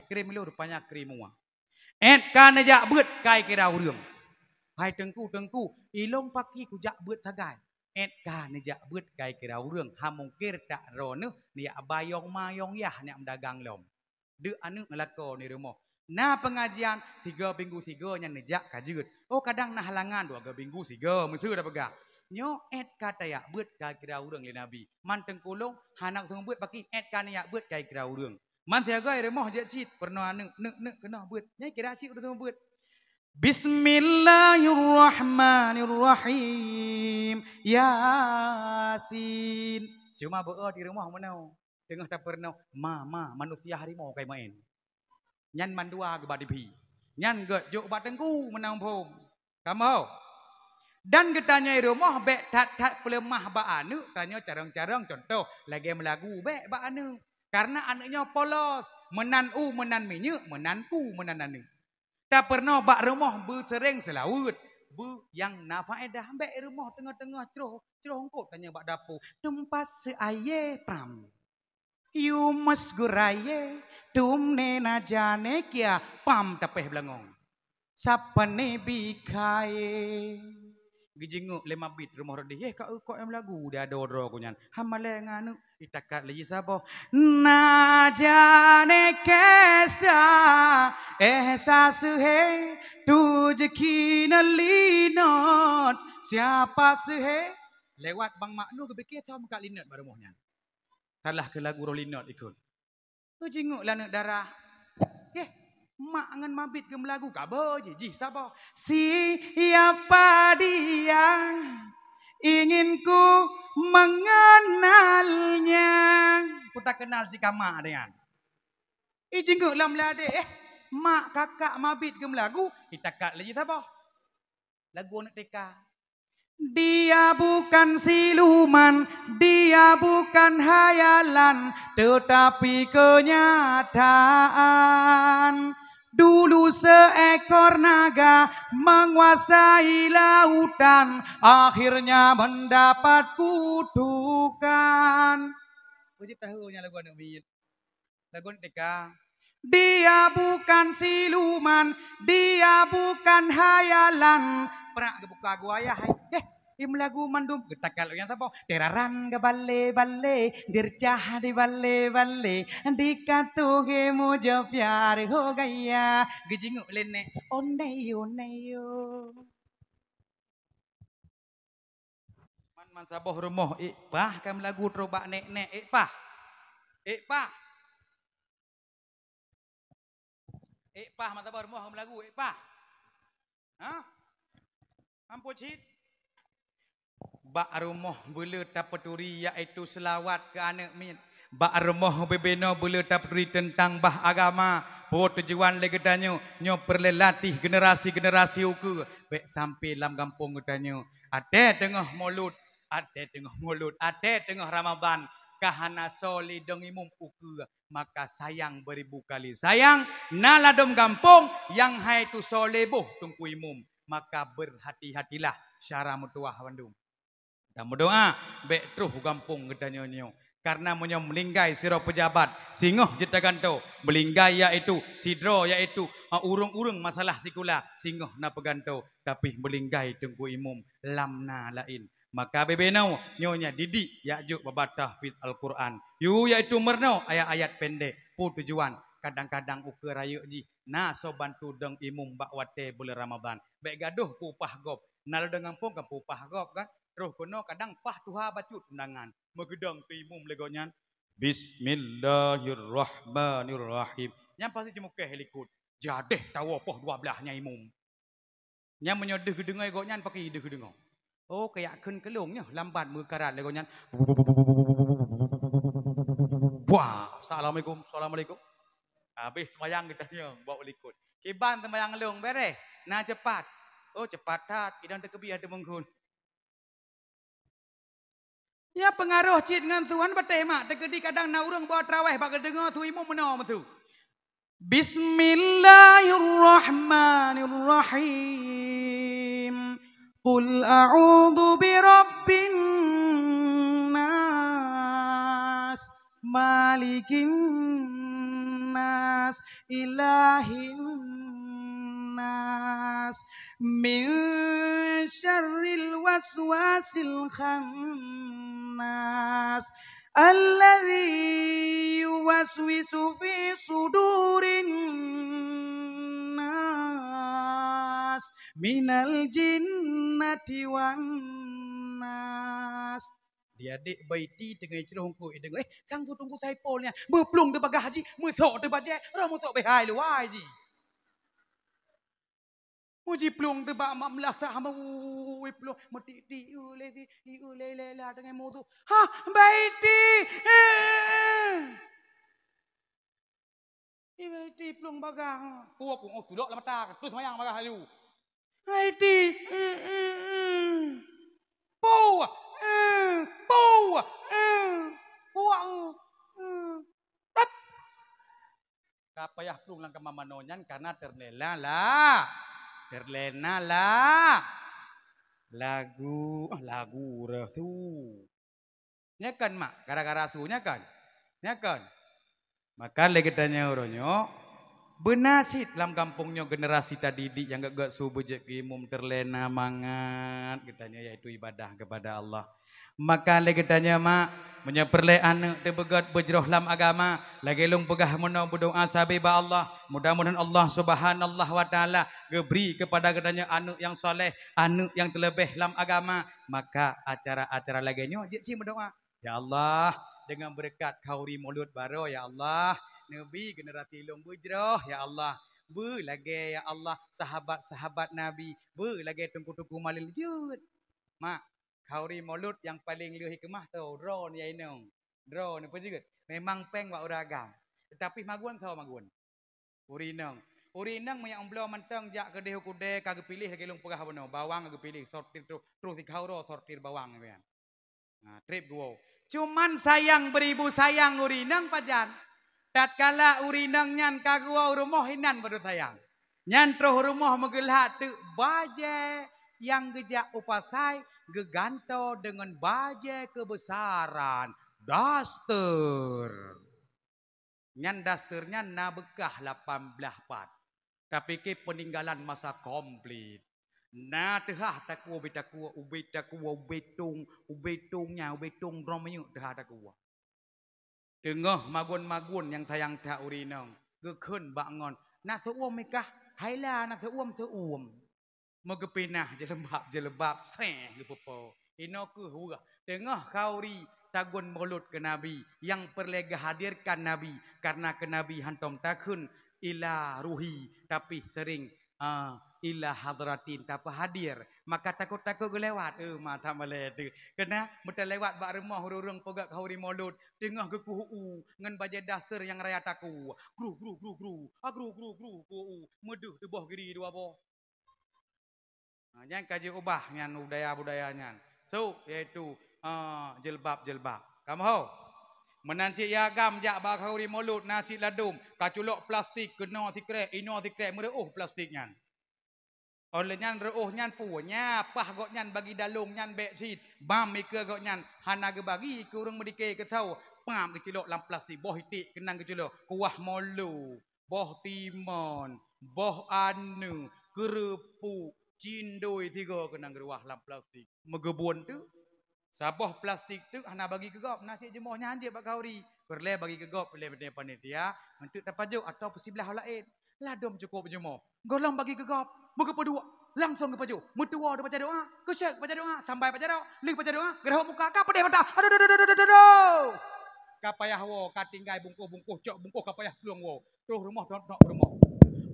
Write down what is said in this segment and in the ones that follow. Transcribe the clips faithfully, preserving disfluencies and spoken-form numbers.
Krim lôn rupanya krim mua. Ét ka neujak beuet kai kira ureuëng. Hai teungku, teungku, ilong paki kujak beuet sagai. Ét ka neujak beuet kai kira ureuëng, ha mungkir tak droeneuh neujak bayong mayong yah neujak meudagang lom. Deuk aneuëk ngeulakô ni rumoh. Na peungajian, sigoe minggu sigoe nyan neujak ka jeuet. Oh, kadang na halangan dua goe minggu sigoe, meuseu tapeugah. Nyoe ét ka tajak beuet kai kira ureuëng lé Nabi. Man teungku lôn, hana seumeubeuet paki ét ka neujak beuet kai kira ureuëng. Man siagoe rumoh jeuet cit, peurunoe aneuëk, neuk, neuk keunoe beuet. Nyan kira cit ureuëng seumeubeuet. Bismillahirrahmanirrahim. Yasin. Cuma beu di rumoh meunoe. Teungoh tapeurunoe, ma, ma, manusia harimau kai maén. Nyan mandua geuba T V. Nyan gét jok bak teungku meunan phom. Kamoe. Dan geutanyoe rumoh bék that-that peuleumah bak aneuëk tanyoe carông-carông, contoh lagée meulagu bék bak aneuëk. Karena aneuëk nyoe polos, meunan u, meunan minyeuk, meunan ku, meunan aneuëk. Tapeurunoe bak rumoh beusereng seulaweuet, beu nyang na faedah. Bék rumoh teungoh-teungoh croh, croh eungkôt tanyoe bak dapu. Tumpas seuaye pram. Yumus guraye, tum nena jane kia pam tapeh beulangong. Sapane bikaye. Geujinguk lé mabit rumoh rodi, "Yeh, ka eukok nyang lagu di adoe droe ku nyan. Hamalé ngan aneuëk, itakat lé jih saboh. Na jane kesa, eh sasuhe, tu jeki na linot, siapa suhe?" Lewat bang maknu geupike thom ka linot bak rumoh nyan. Salah keu lagu roh linot ikot. Geujinguk lé aneuëk dara. Yeh, mak ngon mabit geumeulagu ka boh jih, jih saboh. Siapa dia? Ingin ku mengenalnya. Ku tak kenal si kamak dengan. Ijinguk lam ladek, eh, mak kakak mabit geumeulagu, itakat lé jih saboh. Lagu aneuëk T K. Dia bukan siluman, dia bukan hayalan, tetapi kenyataan. Dulu seekor naga menguasai lautan, akhirnya mendapat kutukan. Puji tahu nya lagu aneuëk miet. Lagu aneuëk T K. Dia bukan siluman, dia bukan hayalan. Prak geubuka gua ayah hai. Eh, im lagu mandum geutakal nyang saboh. Teraran gabale-bale, dircah di bale-bale, di katuhe mujo piar ho gaya. Geujinguk lé nek, onde yo, onde yo. Man, man saboh rumoh, ék pah ka meulagu trok bak nek-nek, ék pah. Ék pah. Ék pah, man saboh rumoh ka meulagu, ék pah. Hah? Ampôn cit. Bak rumoh beule tapeuturi, yaitu seulawat keu aneuëk miet. Bak rumoh bibinoe beule tapeuturi teuntang bah agama. Peue tujuan lé geutanyoe? Nyoe peureulée latih generasi-generasi ukeue. Bék sampai lam gampông geutanyoe Até teungoh mulod, até teungoh mulod, até teungoh Ramadhan, ka hana soe lé dong imum ukeue, maka sayang beuribu kali sayang, na ladom gampông nyang hai tusoe lé boh teungku imum, maka beurhati-hatilah syara meutuwah bandum. Dan meudoá, bék troh u gampông geutanyoe nyoe. Karena meunyoe meulinggai sidroe peujabat, singoh jeuet tagantoe. Meulinggai yaitu sidroe, yaitu, a, ureuëng-ureuëng masalah sikula, singoh na peugantoe, tapi meulinggai teungku imum lam na laén. Maka bibinoe nyoe nyan didik jak jok babah tahfiz Al-Quran. Yue yaitu meurunoe ayat-ayat pendek. Peue tujuan? Kadang-kadang ukeue rayeuk jih na soe bantu dong imum bak watée buleuen Ramadhan. Bék gadôh peupah gob. Na ladom gampông kan peupah gob kan. Troh keunoe kadang pah tuha bacut undangan. Meugeudong keu imum lé gobnyan, "Bismillahirrahmanirrahim." Nyan pasti ceumukeh likot. Jadeh tawoe poh dua blaih nyan imum. Nyan meunyoe deuh geudeungoe gobnyan, pakri deuh geudeungoe. Oh, kayak kheun keulong nyoe, lambat meukarat lé gobnyan. Wah, assalamualaikum, assalamualaikum. Habéh seumayang geutanyoe bak likot. Kiban seumayang lôn, bereh. Na cepat. Oh, cepat that. Idang teukeubit hate meungkheun. Nyan peungaroh cit ngon su, han patéh mak, teukeudi kadang na ureuëng ba traweh bak geudeungoe su imum meunoe meusu. Bismillahirrahmanirrahim. Qul a'udzu birabbin nas, malikin الناس، إله الناس، من شر الوسواس الخناس، الذي يوسوس في صدور الناس، من الجنة والناس. Di adik Baiti teungoh jicroh eungkôt, ideungoe, "Eh, sang su Teungku Saipol nyan, meuplueng teubagaih jih, meusok teubajèe, roh meusok beuhai luwai jih." Meujiplueng teubak mak meulasah, hama wui plueng, meutik-tik, ieu lé si, ieu lé lé la teungoh musuh. "Ha, Baiti!" Ié ti plueng bagaih. Puak, oh, tulok lam mata, terus mayang bagaih laju. Hai ti. Puak, puak, puak. Tap. Ka payah plueng lam kama manoe nyan karena terlena la. Terlena la. Lagu, ah, lagu rasu. Nya kan, mak, gara-gara su nya kan? Nya kan? Maka lé geutanyoe uroe nyoe, beuna cit lam gampông nyoe generasi tadidik nyang gèt-gèt su beujeuet keu imum, terlena mangat geutanyoe, yaitu ibadah kepada Allah. Maka lé geutanyoe, mak, meunyoe peureulèe aneuk teupeugèt beujroh lam agama, lagèe lôn peugah meunoe, beudoa sabe bak Allah, mudah-mudahan Allah Subhanahu wa Taala geubri kepada geutanyoe aneuk nyang saleh, aneuk nyang teuleubeh lam agama, maka acara-acara lagèe nyoe jeuet cit meudoa, "Ya Allah, deungon beureukat khauri mulod baroe, ya Allah, neubi generasi lôn beujroh, ya Allah. Beu lagèe, ya Allah, sahabat-sahabat Nabi, beu lagèe teungku-teungku malèe jeuet." Mak, khauri mulod nyang paleng lheueh hikmah tho, droeneuh ya inong. Droeneuh peue jeuet? Memang pèng bak ureueng agam. Teutapi magun soe magun? Ureueng inong. Ureueng inong meunyo bloe mantong jak keudeh u keudè ka geupiléh lagèe lôn peugah bunoe, bawang ka geupiléh, sortir troh, troh sikhauro sortir bawang nyan. Nah, trép geuwoe. Cuman sayang beribu sayang ureueng inong pajan. Tatkala ureueng inong nyan ka geuwoe u rumoh inan baru sayang. Nyan troh u rumoh meugeulhak teuk bajèe nyang geujak u pasai geugantoe deungon bajèe keubeusaran, daster. Nyan daster nyan na beukah lapan blaih pat. Tapike peuninggalan masa konflik. Na teuhah takue ubé takue, ubé takue, ubé tong, ubé tong nyan, ubé tong droe minyeuk teuhah takue. Teungoh magun-magun nyang sayang that ureueng inong, geukheun bak ngon, "Na seu-uem mih kah?" "Hai la, na seu-uem, seu-uem." Meugeupinah jilbab-jilbab, seh, geupeupo. Inoe kheueh weueh. Teungoh khauri tagun mulod keu Nabi, nyang peureulèe geuhadirkan Nabi, karena keu Nabi hantom takheun ila ruhi, tapi sering, ah, ila hadratin, tapeuhadir. Maka takot-takot geulewat, eh, mata malèe teuh. Keureuna meutalewat bak rumoh ureueng-ureueng peugèt khauri mulod, teungoh geukuh u ngon bajèe daster nyang raya takue. Gru, gru, gru, gru. Ah, gru, gru, gru, kuh u. Meudeuh teuboh giri dua boh. Ha, nyan ka jiubah nyan budaya-budaya nyan. Su, yaitu, ah, jilbab-jilbab. Kamoe ho? Meunan cit ya agam jak bak khauri mulod na cit ladôm, ka culok plastik, keunoe sikrek, inoe sikrek, meureuôh plastik nyan. Óh lheueh nyan reuôh nyan peue? Nya pah gobnyan bagi dalông nyan bèk cit. Bam ikeue gobnyan hana geubagi keu ureueng meudike keusoe. Pam geuculok lam plastik, boh iték keunan geuculok. Kuah molo, boh timon, boh aneuk, keureupuk, cindoi sigoe keunan geuruwah lam plastik. Meugeubôn teuk. Saboh plastik teuk hana bagi keu gob, na cit jeumoh nyan jeuet bak khauri. Peureulèe bagi keu gob lé panitia, eunteuk tapajoh atawa peusiblah laén. Ladôm cukôp jeumoh. Gohlom bagi keu gob, meugeupeuduek, langsong geupajoh. Meutuwoe geubaca doa, keusyèk baca doa, sambai baca doa, lheueh baca doa, geurhok muka, ka peudeh mata. Aduh, aduh, aduh, aduh, aduh, aduh. Ka payah woe, ka tinggai bungkôh-bungkôh, cok bungkôh ka payah plueng woe. Troh rumoh, troh, troh rumoh.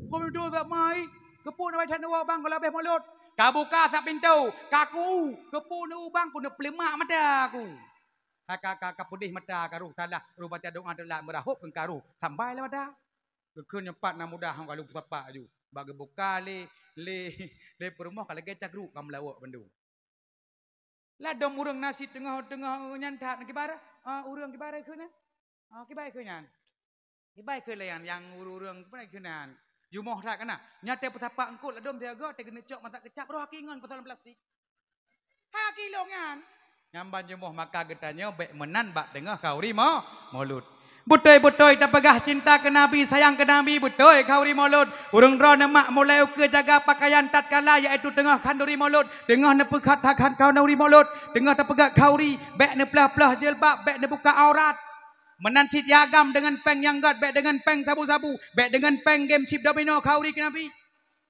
Keupeue that mai? Keupeue na bai that neuwoe bang, goh leubeh mulod? Ka buka sab pintoe, ka ku-u. Keupeue neu bang, ku neupeuleumak mata ku. Ka, ka, ka, ka peudeh mata, ka roh salah, roh baca doa teulat, meurahop keu ka roh sambai lam mata. Geukheun nyoe pat na mudah, hana lôn peusapat aju. Bak geubuka lé, lé, lé peurumoh ka lagèe cagruek ka meulawok bandum. Ladôm ureueng na cit teungoh-teungoh nyan that, kiban, ah, ureueng kiban kheun nyan. Ah, kiban kheun nyan. Kiban kheun lé nyan, nyang ureueng-ureueng kiban kheun nyan. Jumoh that kana. Nyan teuh peusapat eungkôt ladôm siaga, teuh keuneuk cok masak keucap, roh aki ngon pasal lam plastik. Hai aki lôn nyan. Nyan ban jumoh maka geutanyoe bèk meunan bak teungoh khauri mo-, mulod. Beutôi-beutôi tapeugah cinta keu Nabi, sayang keu Nabi, beutôi khanduri Maulud. Ureuëng droeneuh mak mulai ukeue jaga pakaian tatkala, yaitu teungoh khanduri Maulud, teungoh neupeukat that khanduri Maulud, teungoh tapeugah khanduri, bék neuplah-plah jilbab, bék neubuka aurat. Meunan cit ya agam deungon péng nyang gét, bék deungon péng sabu-sabu, bék deungon péng game chip domino khanduri keu Nabi.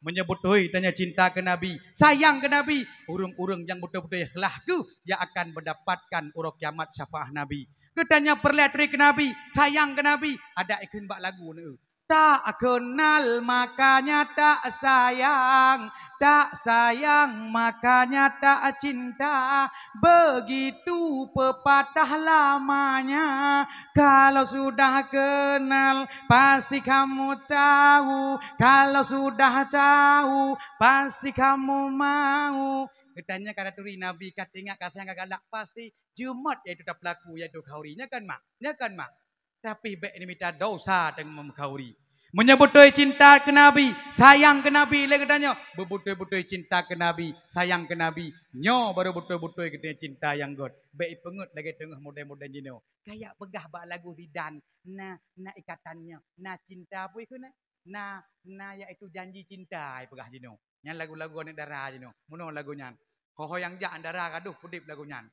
Meunyoe beutôi tanyoe cinta keu Nabi, sayang keu Nabi, ureuëng-ureuëng nyang beutôi-beutôi ikhlas kheueh nyang akan mendapatkan uroe kiamat syafaat Nabi. Geutanyoe peureulée turi keu Nabi, sayang keu Nabi, adak ikheun bak lagu neu. Tak kenal makanya tak sayang, tak sayang makanya tak cinta. Begitu pepatah lamanya, kalau sudah kenal pasti kamu tahu, kalau sudah tahu pasti kamu mau. Geutanyoe ka taturi Nabi, ka teuingat, ka sayang, ka galak, pasti jeuet yaitu tapeulaku, yaitu khanduri. Nyo kan mak? Nyo kan mak? Tapi bék neumita desya teungoh meukhanduri. Meunyoe beutôi cinta keu Nabi, sayang keu Nabi lé geutanyoe, beubeutôi-beutôi cinta keu Nabi, sayang keu Nabi, nyoe barô beutôi-beutôi geutanyoe cinta nyang gét. Bék ipeungét lagée teungoh model-model jinoe. Kayak peugah bak lagu Zidane, na, na ikatan nyoe, na cinta peue kheun na, na, na yaitu janji cinta ipeugah jinoe. Nyan lagu-lagu aneuk dara jinoe. Meunoe lagu nyan. Ho-ho nyang jak aneuk dara gadoh udeb lagu nyan.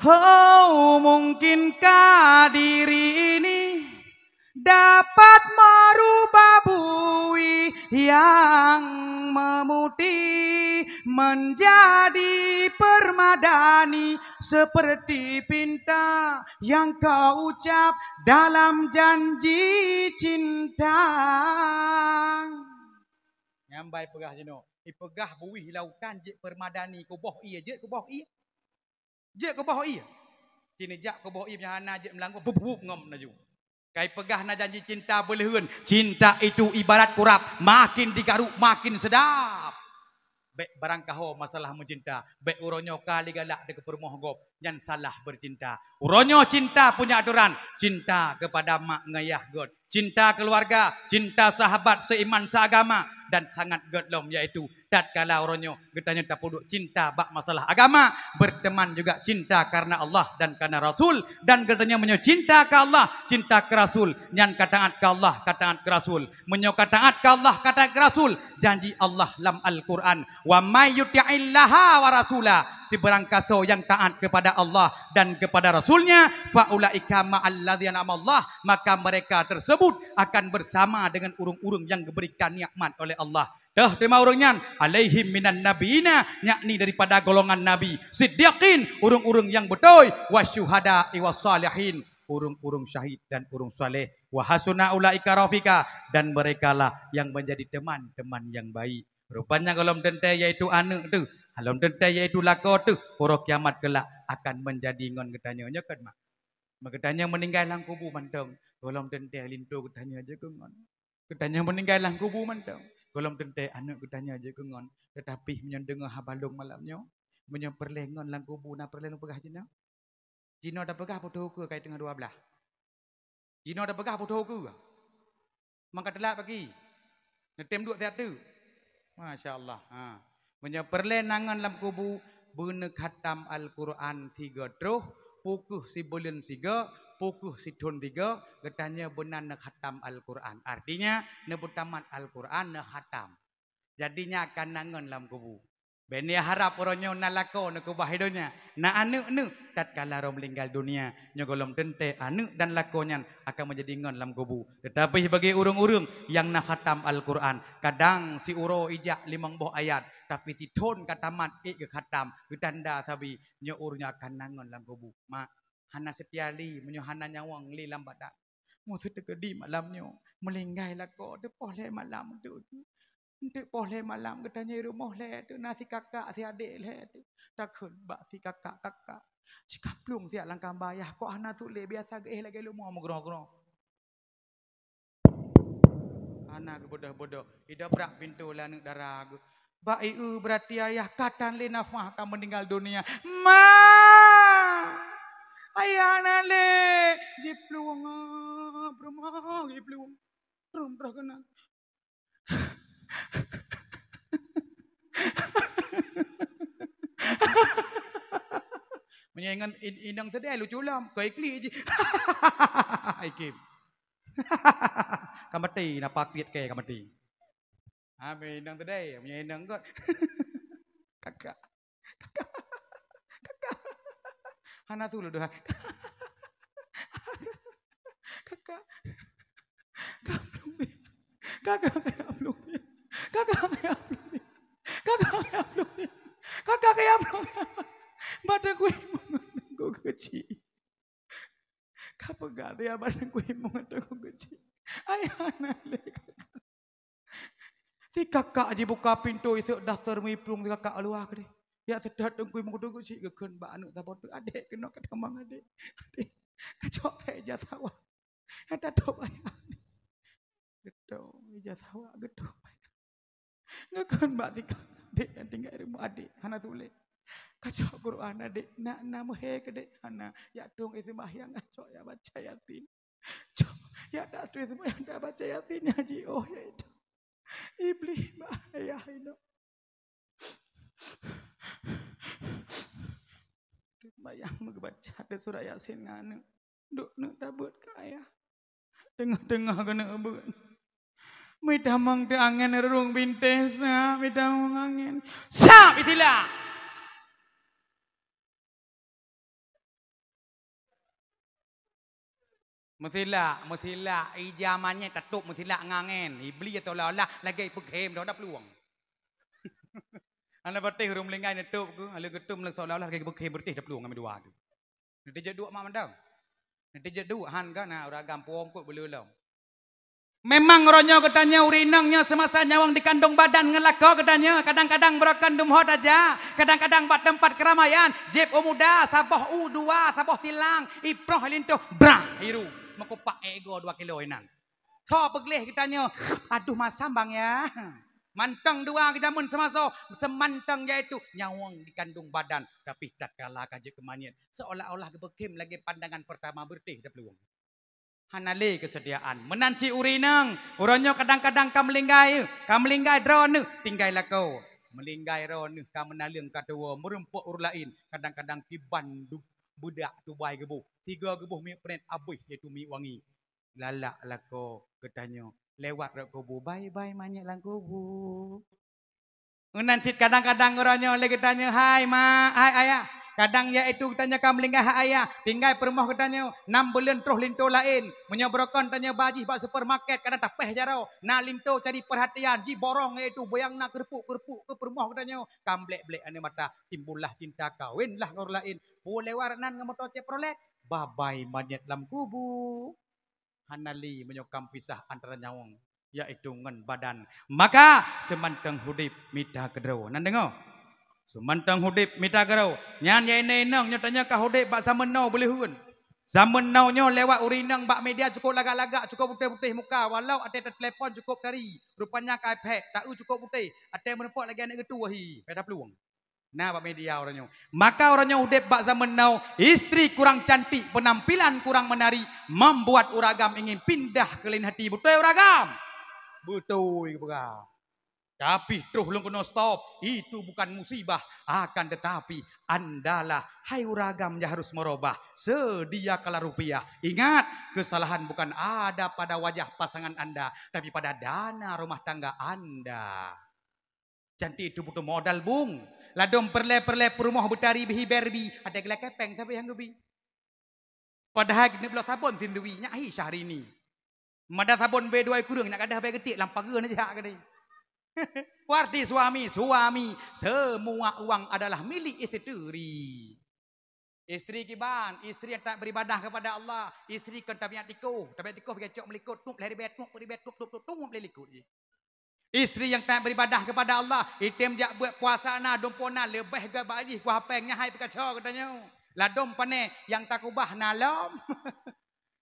Oh, mungkinkah diri ini dapat merubah buih yang memutih menjadi permadani seperti pinta yang kau ucap dalam janji cinta. Nyambai peugah jinoe, ipeugah buih lautan jeuet permadani, kuboh ie, jeuet kuboh ie. Jeuet kuboh ie. Cit neujak kuboh ie, meunyoe hana jeuet meulanggoe, bup-bup ngom laju. Kai peugah na janji cinta beuleuheun, cinta itu ibarat kurab, makin digaruk makin sedap. Bék barangkaho masalah meucinta, bék uroe nyoe ka lé galak dikeupeurumoh gob, nyan salah bercinta. Uroe nyoe cinta punya aturan, cinta kepada mak ngon yah gét, cinta keluarga, cinta sahabat seiman seagama, dan sangat gét lom yaitu tatkala uroe nyoe geutanyoe tapeuduek cinta bak masalah agama, berteman juga cinta karena Allah dan karena Rasul, dan geutanyoe meunyoe cinta keu Allah, cinta keu Rasul, nyan ka taát keu Allah, ka taát keu Rasul. Meunyoe ka taát keu Allah, ka taát keu Rasul, janji Allah lam Al-Qur'an, "Wa may yuti'illaha wa rasula," sibarang kasoe nyang taát kepada Allah dan kepada Rasul-Nya, "fa ulaika ma'al ladzina an'amallah," maka mereka tersebut akan bersama dengan ureuëng-ureuëng nyang geuberikan nikmat oleh Allah. Teuh teuma ureuëng nyan, "alaihim minan nabiyina," yakni daripada golongan nabi, "siddiqin," ureuëng-ureuëng nyang beutôi, "wasyuhada'i wassalihin," ureuëng-ureuëng syahid dan ureuëng saleh, "wa hasuna ulaika rafiqa," dan merekalah yang menjadi teman-teman yang baik. Rupanya gohlom teuntée yaitu aneuk teuh, gohlom teuntée yaitu lakoe teuh, uroe kiamat kelak akan menjadi ngon geutanyoe. Nyo kan mak? Meugeutanyoe meuninggai lam kubu mantong, gohlom teuntée linto geutanyoe jeuet keu ngon. Geutanyoe meuninggai lam kubu mantong, gohlom teuntée aneuk geutanyoe jeuet keu ngon. Teutapi meunyoe deungoe haba lôn malam nyoe, meunyoe peureulée ngon lam kubu, na peureulée lôn peugah jinoe? Jinoe tapeugah putôh ukeue kai teungoh dua blaih. Jinoe tapeugah putôh ukeue. Mangka teulat pagi. Neutem duek siat teuk. Masya Allah. Ha. Meunyoe peureulée na ngon lam kubu, beuneukhatam Al-Qur'an sigoe troh, peu kheueh sibuleuen sigoe, peu kheueh sithon sigoe, geutanyoe beuna neukhatam Al-Qur'an. Artinya, neupeutamat Al-Qur'an neukhatam. Jadi nyan akan na ngon lam kubu. Bék neuharab uroe nyoe na lakoe neukeubah donya, na aneuk-aneuk tatkala roh meuninggai donya, nyoe gohlom teuntée aneuk dan lakoe nyan akan meujadi ngon lam kubu. Teutapi bagi ureuëng-ureuëng nyang na khatam Al-Qur'an, kadang siuroe ijak limong boh ayat, tapi sithon ka tamat ék geukhatam, geutanda sabe nyoe ureuëng nyan akan na ngon lam kubu. Mak, hana seutia lé meunyoe hana nyawöng lé lam badan. Meuseuti keudéh malam nyoe, meuninggai lakoe teuh poh lhée malam teuh. Enteuk poh lhée malam geutanyoe rumoh lhée teuh na sikakak siadék lhée teuh. Takheun bak sikakak-kakak, "Cikaplong siat lam kamba yah, kok hana tuléh, biasa geuéh lagée leumo meugroe-groe." Hana geubodoh-bodoh, idobrak pintoe lé aneuk dara geuh. "Bak ié, beurati ayah ka tan lé nafah ka meuninggal donya." "Ma! Ayah na lé!" Jiplueng, ah, peurumoh jiplueng. Peurumoh keunan. Meunyoe inong, in-, inong seudeh lucu lom, keu iklik jih. Ikim. Ka maté, napa kriet kèe ka maté. Ha, meunyoe inong seudeh, meunyoe inong göt. Kakak. Kakak. Kakak. Hana sulu doh. Kakak. Kakak. Kakak kaya plueng. Kakak kaya plueng. Kakak kaya plueng. Kakak kaya plueng. Bak teungku imum ngon teungku keuchik. Ka peugah dia bak teungku imum ngon teungku keuchik. Ayah na lé kakak. Si kakak jibuka pintoe iseuek daster meuplueng si kakak luwa keudeh. Jak seutôt teungku imum ngon teungku keuchik geukheun bak aneuk saboh teuk, "Adék, keunoe katamong adék. Adék, kacok pék ija sawah." Nyata top ayah. Geutôp ija sawah, geutôp ayah. Geukheun bak tingkah adék nyang tinggai rumoh, "Adék, hana sulet. Kacok Quran adék, nak na meuhé keu dék hana. Jak tueng ie seumayang, cok jak baca Yasin. Cok jak tueng ie seumayang, jak baca Yasin nyang jiôh, yaitu Iblih bak ayah inong." Seumayang meubaca surat Yasin ngon aneuk. Duek neuk tabeuet keu ayah. Teungoh-teungoh keuneuk beuet. Meutamong teu angén rurung bintéh sa, meutamong angén. Sab itilak! Meusilak, meusilak, ija manyét tatôp meusilak ngon angén. Iblih seolah-olah lagèe peughem droe na plueng. Hana patéh ureueng meulinggai neutôp keuh, lheueh geutom seolah-olah lagèe peughem beureutéh taplueng ngon dua tu. Neuteujeut duek mak mandam. Neuteujeut duek han ka na ureueng agam puông kot beuleu lom. Memang uroe nyoe geutanyoe ureueng inong nyoe seumasa nyawöng dikandong badan ngon lakoe geutanyoe, kadang-kadang beurokon dum ho tajak, kadang-kadang bak teumpat keuramaian, jieb u muda, saboh u dua, saboh silang, iproh lintoh, brah, hiru, meukupak ék igoe dua kilo inan. Soe peugleh geutanyoe? Aduh, masam bang ya. Mantong dua geujameun seumasoe, seumantong yaitu nyawöng dikandong badan, tapi tatkala ka jeuet keu manyét, seolah-olah geupeughem lagèe pandangan pertama beureutéh taplueng. Hana lé keuseudiaan. Meunan cit ureueng inong, uroe nyoe kadang-kadang ka meulinggai, ka meulinggai droeneuh tinggai lakoe. Meulinggai droeneuh ka meunaleueng ka tuwoe, meurumpok ureueng laén, kadang-kadang kiban du-, beudak tubai geuboh, sigoe geuboh minyeuk peunet abéh, yaitu minyeuk wangi. Lalak lakoe geutanyoe lewat rot kubu, bai-bai manyét lam kubu. Meunan cit kadang-kadang uroe nyoe lé geutanyoe, hai mak, hai ayah. Kadang yaitu geutanyoe ka meulinggai hai ayah, tinggai peurumoh geutanyoe, nam buleuen troh linto laén. Meunyoe beurokon tanyoe ba jih bak supermarket, kadang tapéh jaroe, na linto cari perhatian, jiborong yaitu buyang na keureupeuk-keureupeuk keu peurumoh geutanyoe. Ka meublek-blek aneuk mata, timbullah cinta, kawinlah ngon ureueng laén. Peue lewat nan ngon moto Chevrolet, babai manyét lam kubu. Hana lé meunyoe ka meupisah antara nyawöng, yaitu ngon badan. Maka seumantong udeb mita keudroe. Nan deungoe? Seumantong udeb mita keudroe. Nyan ya inong-inong, nyoe tanyoe ka udeb bak sameun now beuleuheun. Sameun now nyoe lewat ureueng inong bak media cukôp lagak-lagak, cukôp putéh-putéh muka, walau até teutelepon cukôp tari, rupanya ka iPad, taeu cukôp putéh, até meurumpok lagèe aneuk geutu, hi, payah taplueng. Na bak media uroe nyoe. Maka uroe nyoe udeb bak sameun now, istri kurang cantik, penampilan kurang menarik, membuat ureueng agam ingin pindah keu laén hati. Beutôi ureueng agam? Beutôi geupeugah. Tapi troh lôn keunoe stop, itu bukan musibah, akan tetapi andalah, hai ureueng agam, nyang harus meurubah. Sediakanlah rupiah. Ingat, kesalahan bukan ada pada wajah pasangan anda, tapi pada dana rumah tangga anda. Cantik itu butuh modal, Bung. Ladôm peureulèe-peureulèe peurumoh beutari beuhi Barbie, até geulakèe péng sabe nyang geubi. Padahai keuneuk bloe sabon sindui, nyak hi Syahrini. Mada sabon B dua kureueng, nyak gadoh bèe geutiek lam pageue na jihak keudeh. Arti suami, suami, semua uang adalah milik istri. Istri kiban, istri yang taat beribadah kepada Allah. Istri kon tabiat tikoh, tabiat tikoh bagi cok meulikot, tup lhèe ribèe, tup ribèe, tup, tup, tup, tup lé likot jih. Istri yang taat beribadah kepada Allah, item jak buet puasa na, dumpeue na, leubeh gèt bak jih kuah péng, nyan hai peukaco geutanyoe. Ladôm pané nyang takubah na lom.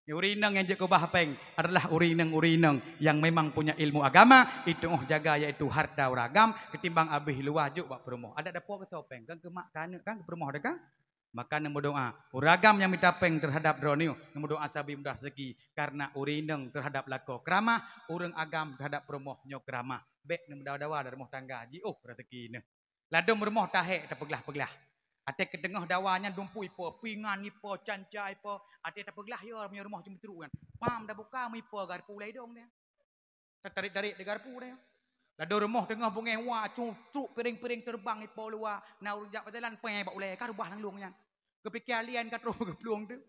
Ureueng inong nyang jeuet kubah péng adalah ureueng inong-ureueng inong yang memang punya ilmu agama, itu'oh jaga yaitu harta ureueng agam, ketimbang abéh luwa jok bak peurumoh. Adak dapoe keu soe péng, kan keu mak, keu aneuk, kan keu peurumoh deh kan? Maka neumeudoa, ureueng agam nyang mita péng teuhadap droeneuh, neumeudoa sabe mudah rezeki, karena ureueng inong teuhadap lakoe keuramah, ureueng agam teuhadap peurumoh nyoe keuramah. Bèk neumeudawa-dawa lam rumoh tangga, jiôh rezeki neuh. Ladôm rumoh tahèk tapeuglah-peuglah. Até keuteungoh dawa nyan dumpeue ipo, pingan ipo, canca ipo, até tapeuglah yo meunyoe rumoh ceumeutruek nyan. Pam tabuka meuipo garpu ulée idong nyan. Tatarék-tarék di garpu nyan. Ladôm rumoh teungoh beungéh wa, cu-, truk piréng-piréng teureubang ipo luwa, na ureuëng jak peujalan péng bak ulée ka reubah lam lueng nyan. Keupiké alien ka troh geuplueng teuh.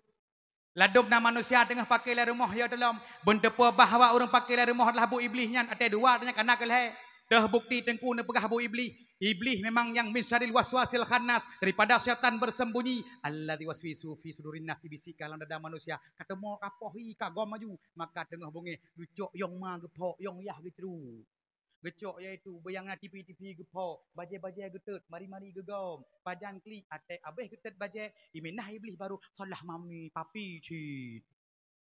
Ladôm na manusia teungoh paké lam rumoh ya teulom, beunteupeu bahwa ureuëng paké lam rumoh adalah bu iblih nyan até dua nyan kana keu lhée. Teuh bukti teungku neupeugah bu iblih. Iblih memang nyang min syarril waswasil khannas, daripada syaitan bersembunyi, alladzi waswisu fi sudurin nas, bisikan lam dada manusia. Ka teumo ka poh hi ka gom maju, maka teungoh beungéh geucok yong ma geupok, yong yah geucru. Geucok yaitu beuyang na tipi-tipi geupok, bajée-bajée geutot, mari-mari geugom, pajan klik até abéh geutot bajée, iminah iblih baru salah mami papi cit.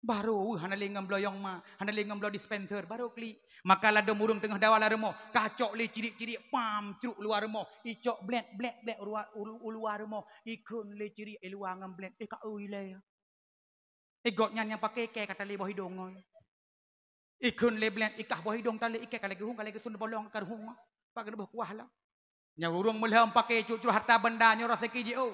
Baru weueh hana lé ngon bloe yong ma, hana lé ngon bloe dispenser, baru klik. Maka ladôm ureuëng teungoh dawa lam rumoh, kacok lé cirik-cirik pam truk luwa rumoh, icok blek-blek-blek u luwa, u, u luwa rumoh, ikheun lé cirik i luwa ngon blek, eh ka ui lé. Eh gobnyan nyang paké ikée ka talé boh idong ngon. Ikheun lé blek, ikah boh idong talé, ikée ka lagée hong, ka lagée sun bolong ka ruhueng. Pak keuneubeuh kuah lah. Nyoe ureuëng meulhom paké cucur harta benda nyoe raseuki jiôh.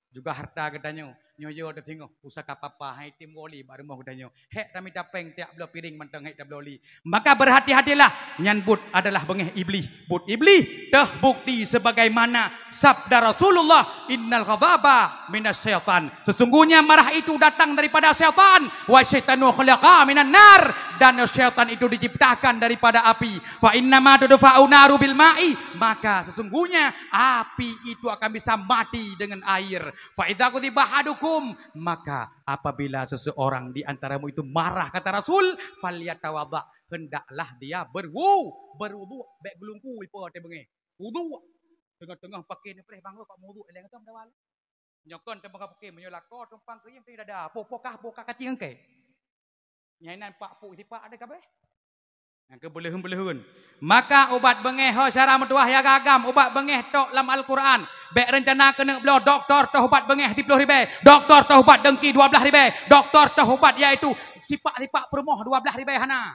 Juga harta geutanyoe, nyoe yo teusingoh, pusaka papa hai tim wali bak rumoh geutanyoe. Hék tamita péng tiak bloe piréng mantong hék tabloe li. Maka berhati-hatilah, nyan buet adalah beungéh iblih. Buet iblih teuh bukti sebagaimana sabda Rasulullah, "Innal ghadaba minasyaitan." Sesungguhnya marah itu datang daripada syaitan. "Wa syaitanu khuliqa minan nar." Dan syaitan itu diciptakan daripada api. "Fa innama tudfa'u naru bil ma'i." Maka sesungguhnya api itu akan bisa mati dengan air. "Fa idza ghadiba ahadukum." Maka apabila seseorang di antaramu itu marah, kata Rasul, "Falyatawadda." Hendaklah dia berwu-, berwudu. Bék geulungku ipo até beungéh. Wudu. Teungoh-teungoh paké neupreh bang kok meuwudu lé ngon dawa. Nyoe kon teuma paké meunyoe lakoe tumpang keuieng teuh dada. Po, po kah, po kah kacing engke. Nyai nan pak puk sipak ada kabeh. Nyang keu beuleuheun-beuleuheun. Maka ubat beungéh ho syara meutuwah ya gagam, ubat beungéh tok lam Al-Qur'an. Bék reuncana keuneuk bloe doktor toh ubat beungéh siplôh ribée, doktor toh ubat dengki dua blaih ribée, doktor toh ubat yaitu sipak-sipak peurumoh dua blaih ribée hana.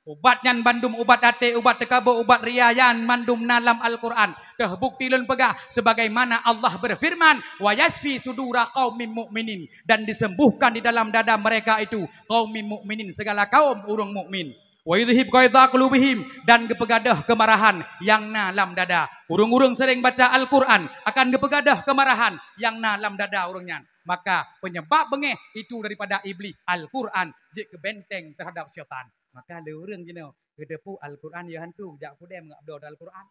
Ubat nyan bandum ubat até, ubat teukabô, ubat ria, nyan mandum na lam Al-Qur'an. Teubukti lôn peugah, sebagaimana Allah berfirman, "Wa yashfi sudura qaumin mu'minin," dan disembuhkan di dalam dada mereka itu, qaumin mu'minin, segala kaum ureuëng mukmin. "Wa yudhhib ghaidha qulubihim," dan geupeugadôh keumarahan nyang na lam dada. Ureuëng-ureuëng sering baca Al-Qur'an akan geupeugadôh keumarahan nyang na lam dada ureuëng nyan. Maka penyebab beungéh itu daripada iblih, Al-Qur'an jeuet keu benteng terhadap syaitan. Maka lé ureuëng jinoe geuteupeue Al-Qur'an ya hantu, jak kudée meungabloe Al-Qur'an.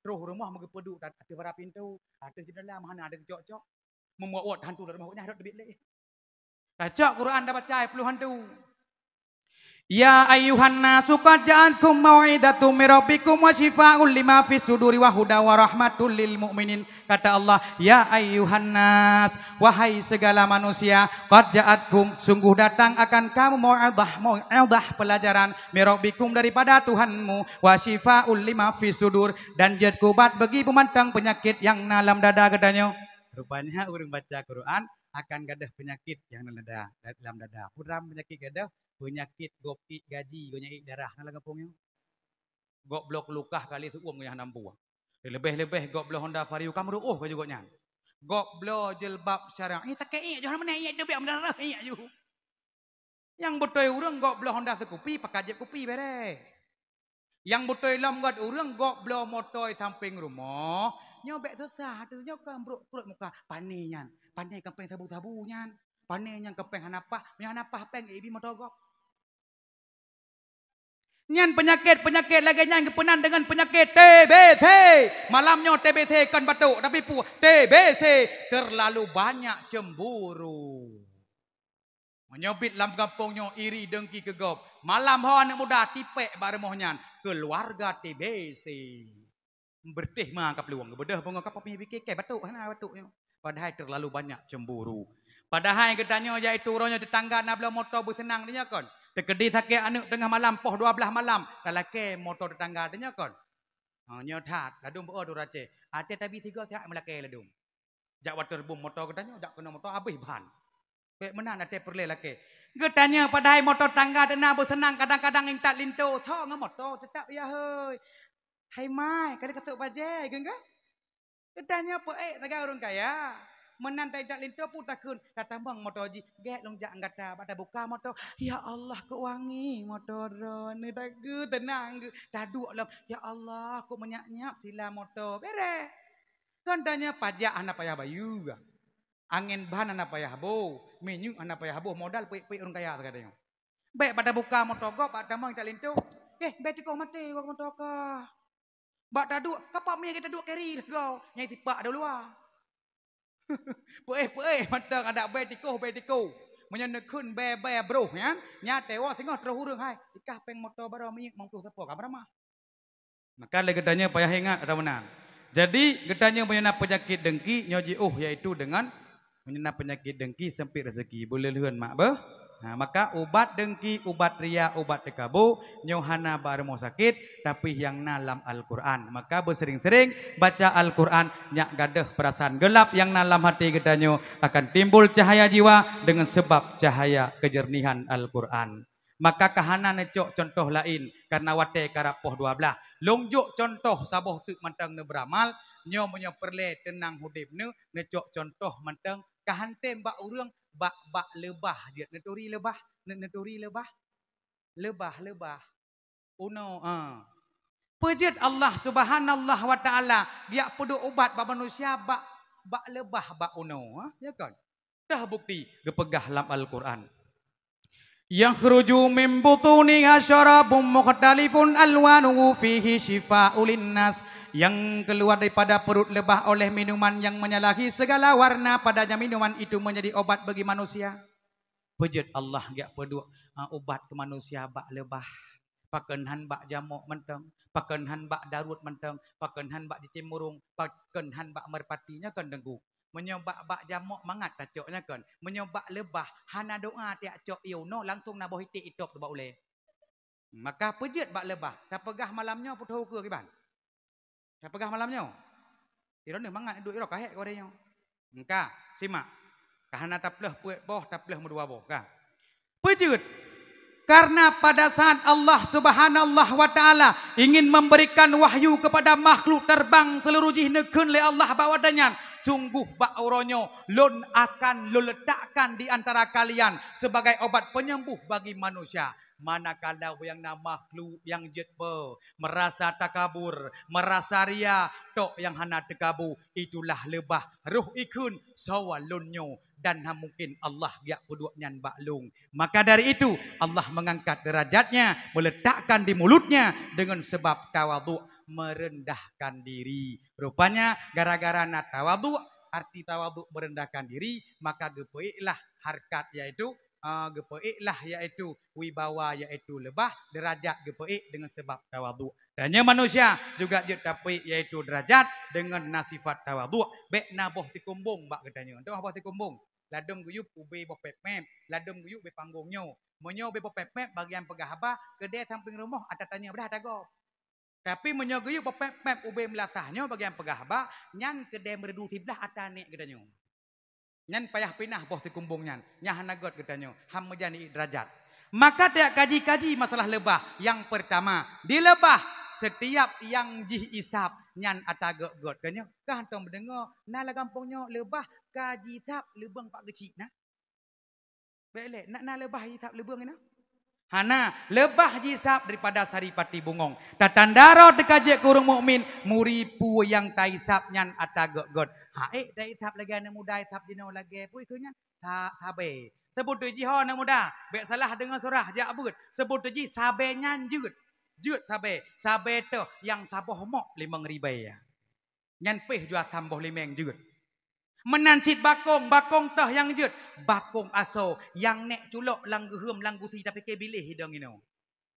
Troh rumoh meugeupeuduek ateueh bara pintoe, ateueh jeundela meuhana ada geucok-cok. Meumuat-uat hantu dalam rumoh nyan rot teubiet lé. Tacok Qur'an tabaca ploh hantu. "Ya ayyuhan nasu qad ja'atkum mau'izatun mir rabbikum wa syifaa'un lima fis suduri wa hudan wa rahmatul lil mu'minin." Kata Allah, "Ya ayyuhan nas, wahai segala manusia, qad ja'atkum, sungguh datang akan kamu mau'izah, mau'izah pelajaran, mir rabbikum daripada Tuhanmu, wa syifaa'un lima fis sudur, dan jeuet keu ubat bagi peumantang peunyakit nyang na lam dada geutanyoe." Rupanya ureuëng baca Quran akan gadôh peunyakit nyang na lam dada, lam dada. Peue ram peunyakit gadôh? Peunyakit gob iek gaji, gob nyan iek darah na lam gampông nyoe. Gob bloe keulukah kali seuuem nyang hana mampu. Leubeh-leubeh gob bloe Honda Vario ka meuruôh baju gobnyan. Gob bloe jilbab syar'i, sakét iek jih, hana meunan iek teubiet meudarah iek jih. Nyang beutôi ureuëng gob bloe Honda seukupi, pakai jép kupi bereh. Nyang beutôi lom gét ureuëng gob bloe moto sampéng rumoh, nyoe bék susah teuh, nyoe kan brok pruet muka. Pané nyan, pané kampéng sabu-sabu nyan. Pané nyan kampéng hana paih, meunyoe hana paih péng ibi moto gob. Nyan peunyakét-peunyakét lagée nyan geupeunan deungon peunyakét T B C. Malam nyoe T B C kon batuk, tapi peue? T B C, terlalu banyak cemburu. Meunyoe biet lam gampông nyoe iri dengki keu gob, malam ho aneuëk muda tipék bak rumoh nyan, keuluwarga T B C. Beureutéh ma ka peuluwang, geubeudôh beungoh ka pih pike kée batuk, hana batuk nyoe. Padahai terlalu banyak cemburu. Padahai geutanyoe yaitu uroe nyoe teutangga na bloe moto beuseunang donya kon. Teukeudi sakét aneuëk teungoh malam poh dua blaih malam, talakée moto teutangga donya kon. Ha, nyoe that, ladum beu tu racée. Até tabi sigoe sihat meulakée ladum. Jak watée reubum moto geutanyoe, jak keunoe moto habéh ban. Bék meunan até peureulée lakée. Geutanyoe padahai moto tangga teuna beuseunang kadang-kadang intat linto, soe ngon moto teutap ya hôi. Hai mai, kali katuk bajée, geungga? Geutanyoe peuék sagai ureuëng kaya. Meunan taintat linto peue takheun, tatamong moto jih, "Gét lôn jak gata bak tabuka moto." "Ya Allah, keu wangi moto droeneuh." Takheun teunang geuh, taduek lom, "Ya Allah, keu meunyak-nyak sila moto." Bereh. Kon tanyoe pajak hana payah bayeue. Angén ban hana payah boh, minyeuk hana payah boh, modal peuék-peuék ureuëng kaya sagai tanyoe. Bék bak tabuka moto gob, bak tamong intat linto. "Eh, bék tikoh maté gob moto kah." Bak taduek, kapal mie kita duek keri lego, nyai tipak ada luar. Peuéh-peuéh mantong adak bai tikoh, bai tikoh. Meunyoe neukheun bai-bai broh nyan, nya tewa singoh troh ureuëng hai. Ikah péng moto baroe minyeuk mangtuh sapo ka beurama. Maka lé geutanyoe payah ingat atau meunan. Jadi geutanyoe meunyoe na penyakit dengki nyoe jiôh, yaitu dengan meunyoe na penyakit dengki sempit rezeki, beuleuleuen mak beuh. Ha, maka ubat dengki, ubat ria, ubat teukabu nyoe hana bak rumoh sakit, tapi nyang na lam Al-Quran. Maka beusering-sering baca Al-Quran, nyak gadôh peurasaan geulab nyang na lam hati geutanyoe akan timbul cahaya jiwa dengan sebab cahaya kejernihan Al-Quran. Maka ka hana neucok contoh laén karena watée karab poh dua blaih. Lôn jok contoh saboh teuk mantong neubeuramal, nyoe meunyoe peureulée teunang udeb neuh, neucok contoh mantong ka hantém bak ureuëng bak, bak leubah jeuet. Neuturi leubah, ne-, neuturi leubah. Leubah, leubah. Unoe, ah. Peujeuet Allah Subhanallahi wa Ta'ala geujak peuduek ubat bak manusia bak, bak leubah bak unoe, ha? Ya kan? Dah bukti geupeugah lam Al-Quran. "Yakhruju min butuniha syarabun mukhtalifun alwanuhu fihi syifa'ul linnas." Yang keluar daripada perut lebah oleh minuman yang menyalahi segala warna padanya, minuman itu menjadi obat bagi manusia. Peujeuet Allah geujak peuduek, ah, ubat keu manusia bak lebah. Pakon han bak jamok mantong, pakon han bak daruet mantong, pakon han bak cicém murung, pakon han bak meurpati, nyoe kon Teungku. Meunyoe bak, bak jamok mangat tacok nyoe kon. Meunyoe bak lebah, hana doa tiak cok ié unoe, langsong na boh iték itôb bak ulée. Maka peujeuet bak lebah, tapeugah malam nyoe putôh ukeue kiban. Tapeugah malam nyoe. Droeneuh mangat duek droe kahek keu nyoe. Engka, simak. Ka hana taplôh peuet boh, taplôh meudua boh, ka. Peujeuet. Karena pada saat Allah Subhanallahi wa Ta'ala ingin memberikan wahyu kepada makhluk terbang seluruh jih, neukheun lé Allah bak watée nyan, "Sungguh bak uroe nyoe Lôn akan Lôn letakkan di antara kalian sebagai obat penyembuh bagi manusia." Manakala nyang na makhluk nyang jeuet beu, meurasa takabur, meurasa ria, tok nyang hana teukabu, itulah leubah roh ikheun sawa lôn nyoe, dan hana mungken Allah geujak peuduek nyan bak lôn. Maka dari itu, Allah mengangkat derajatnya, meletakkan di mulutnya dengan sebab tawaduk, merendahkan diri. Rupanya, gara-gara na tawaduk, arti tawaduk merendahkan diri, maka geupeuéklah harkat, yaitu, ah, geupeuéklah, yaitu wibawa, yaitu leubah, derajat geupeuék dengan sebab tawaduk. Dan nyoe manusia juga jeuet tapeuék, yaitu derajat dengan na sifat tawaduk. Bék na boh sikumbong bak geutanyoe. Teuh boh sikumbong. Ladôm geuyue ubé boh pép-pép, ladôm geuyue ubé panggong nyoe. Meunyoe ubé boh pép-pép bagian peugah haba, keudè sampéng rumoh ata tanyoe beudah tagob. Tapi meunyoe geuyue boh pép-pép ubé meulasah nyoe bagian peugah haba, nyan keudè meureudu siblah ata nèk geutanyoe. Nyan payah pinah boh sikumbong nyan, nyan hana gét geutanyoe, han meujan ié derajat. Maka tajak kaji-kaji masalah leubah. Nyang peurtama, di leubah, setiap nyang jih isab nyan ata gét-gét. Tanyoe ka hantom meudeungoe, na lam gampông nyoe leubah ka jisab leubeng pat geuchik na. Bék lé, na, na leubah jisab leubeng na? Hana, leubah jisab daripada saripati bungong. Tatanda droe teuka jeuet keu ureuëng mukmin, muri peue nyang taisab nyan ata gét-gét. Ha, ék taisab lagée aneuk muda isab jinoe lagée peue keu nyan? Sa-, sabé. Seubut jih ho aneuk muda, bék salah deungoe surah jak beuet. Seubut jih sabé nyan jeuet. Jeuet sabé, sabé teuh nyang saboh mok limong ribée. Nyan péh jua saboh limeng jeuet. Meunan cit bakong, bakong teuh nyang jeuet. Bakong asoe nyang nèk culok lam geuheuem lam gusi tapike biléh idong inoe.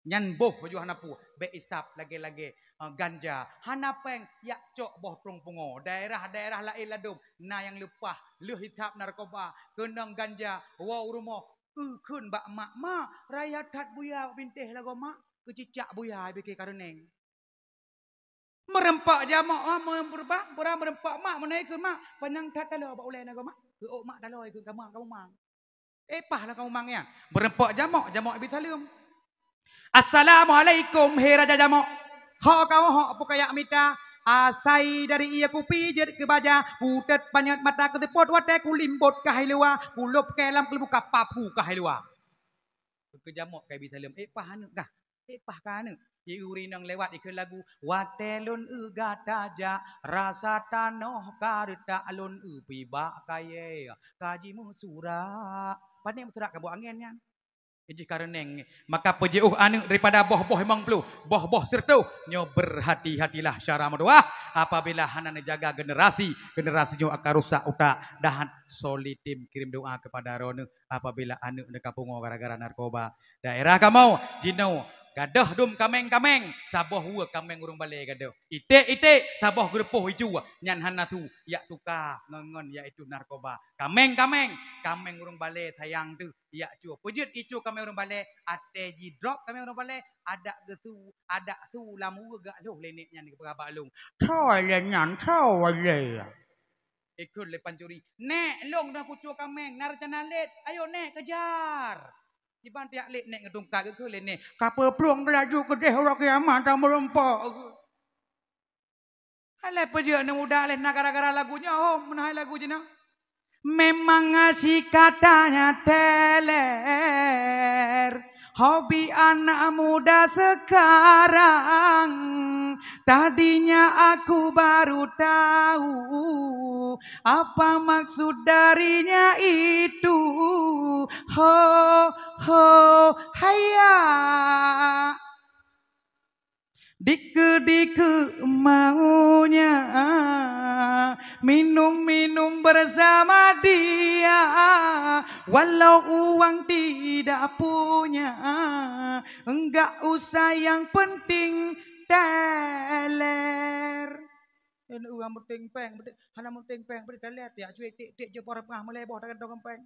Nyan boh pajoh hana peue, bék isab lagée-lagée, eh, ganja. Hana péng, jak cok boh trueng pungo. Daerah-daerah laén ladôm na nyang leupah, lheueh isab narkoba, keunong ganja, woe u rumoh, eu kheun bak mak, "Mak, raya that buya bak bintéh lagoe mak, keucicak buya bike kareuneng." Meureumpok jamok, ah, meureumpok, meureumpok mak, meunan kheun mak, panyang that taloe bak ulée lagoe mak, keu ôk mak taloe kheun ka muang, ka muang. Eh, pah lah kamoe mang nyan. Beureumpok jamok, jamok ibi saleuem. "Assalamualaikum, he raja jamok. Ho kamoe hok peukaya mita, Asai dari ie kupi jeuet keu baja, kutet panyöt mata keuteupot watée kulimbot ka hai luwa, kulop keu lam keuleumbu kapap ku ka hai luwa. Keu jamok ka ibi saleuem, "Eh, paih aneuk kah? Eh, paih kah aneuk?" Ie uri inong lewat ikheun lagu, "Watée lôn eu gata jak, rasa tanoh ka reutak lôn eu pibak kayée, ka jimeusurak." Pane meusurak ka buet angén nyan. Ijih kareuneng, maka peujiôh aneuk daripada boh-boh limong ploh, boh-boh sireutoh, nyoe berhati-hatilah syara meudoá. Apabila hana neujaga generasi, generasi nyoe akan rusak utak. Dahat solitim kirim doa kepada droeneuh apabila aneuk neukapungoe gara-gara narkoba. Daerah kamoe jinoe gadoh dum kaméng-kaméng, saboh weue kaméng ureuëng balée gadoh. Iték-iték saboh geurupoh iju, nyan hana su, yak tuka ngon-ngon yaitu narkoba. Kaméng-kaméng, kaméng ureuëng balée sayang teuh. Yak cue peujeuet icu kaméng ureuëng balée, até jidrop kaméng ureuëng balée, adak geusu, adak su lam weue gak lhôh lé nek nyan geupeugah bak lôn, "Soe lé nyan, soe lé?" Ikheun lé pancuri, "Nek, lôn dah kucue kaméng, na reuncana lét, ayo nek kejar." Kiban tiak lét nek ngeutungkat geukheun lé nek, "Ka peuplueng laju keudeh uroe kiamat tameurumpok." Alah peujeuet aneuk muda leh na gara-gara lagu nyoe, hom meunan hai lagu jinoe. Memang si katanya teler, hobi anak muda sekarang. Tadinya aku baru tahu apa maksud darinya itu. Ho, ho, haya. Dikeue-dikeue maunya, minum-minum bersama dia, walau uang tidak punya, enggak usah, yang penting teler. Yang penting péng, hana penting péng, penting teler, tiak cuek tik-tik je por pengah meulai boh tagan tong péng.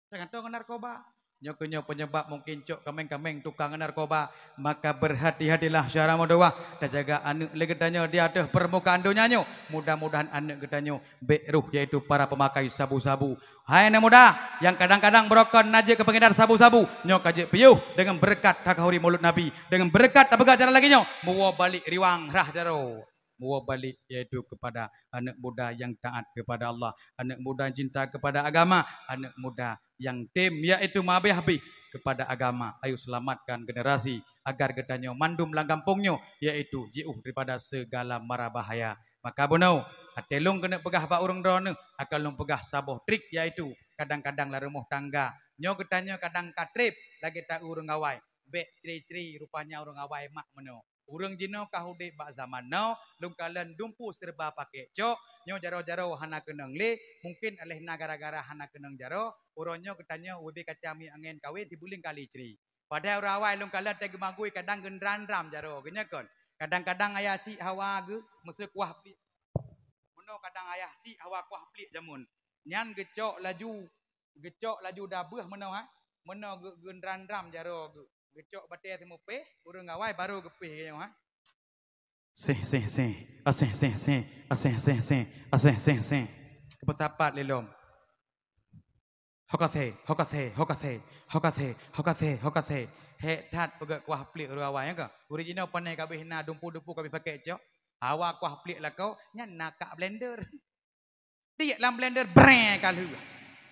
Teugantung ngon narkoba. Nyoe keuh nyoe penyebab mungkin cok kaméng-kaméng tukang ngon narkoba. Maka berhati-hatilah syara meudoá. Tajaga aneuk lé geutanyoe di ateueh permukaan donya nyoe. Mudah-mudahan aneuk geutanyoe bék roh, yaitu para pemakai sabu-sabu. Hai aneuk muda, nyang kadang-kadang beurokon na jeuet keu pengedar sabu-sabu, nyoe ka jeuet piôh deungon beureukat takahuri Maulud Nabi, deungon beureukat tapeugah jalan lagée nyoe, muwoe balik riwang rhah jaroe. Muwoe balik, yaitu kepada aneuk muda nyang taat kepada Allah, aneuk muda cinta kepada agama, aneuk muda nyang tem, yaitu meuhabéh-habéh kepada agama. Ayo selamatkan generasi agar geutanyoe mandum lam gampông nyoe, yaitu jiôh daripada segala mara bahaya. Maka bunoe, até lôn keuneuk peugah bak ureuëng droeneuh, akan lôn peugah saboh trik, yaitu kadang-kadang lam rumoh tangga. Nyoe geutanyoe kadang ka treb lagée ta ureuëng awai, bék cri-cri rupanya ureuëng awai mak meunoe. Ureuëng jinoe ka udeb bak zaman now, lôn kalon dumpeue serba pakék cok, nyoe jaroe-jaroe hana keunong lé, mungken aléh na gara-gara hana keunong jaroe, uroe nyoe geutanyoe ubé kaca minyeuk angén kawén sibuleuen kali cri. Padahai uroe awai lôn kalon teugeumagui kadang geundram-dram jaroe geuh nyoe kon. Kadang-kadang ayah syiek hawa geuh meuseu kuah pliek. Meunoe kadang ayah syiek hawa kuah pliek jameun. Nyan geucok laju, geucok laju dabeuh meunoe ha. Meunoe geu-, geundram-dram jaroe geuh. Geucok batée seumupéh, ureuëng awai barô geupéh geuh nyoe ha. Seh, seh, seh. Aseh, seh, seh. Aseh, seh, seh. Aseh, seh, seh. Keupeusapat lé lom. Hokasé, hokasé, hokasé, hokasé, hokasé, hokasé. Hék that peugét kuah pliek ureuëng awai nyan ka. Ureuëng jinoe pane kabéh na dumpeue-dumpeue kabéh pakék cok. Hawa kuah pliek lakoe, nyan na kak blender. Tiek lam blender, breng ka lheueh.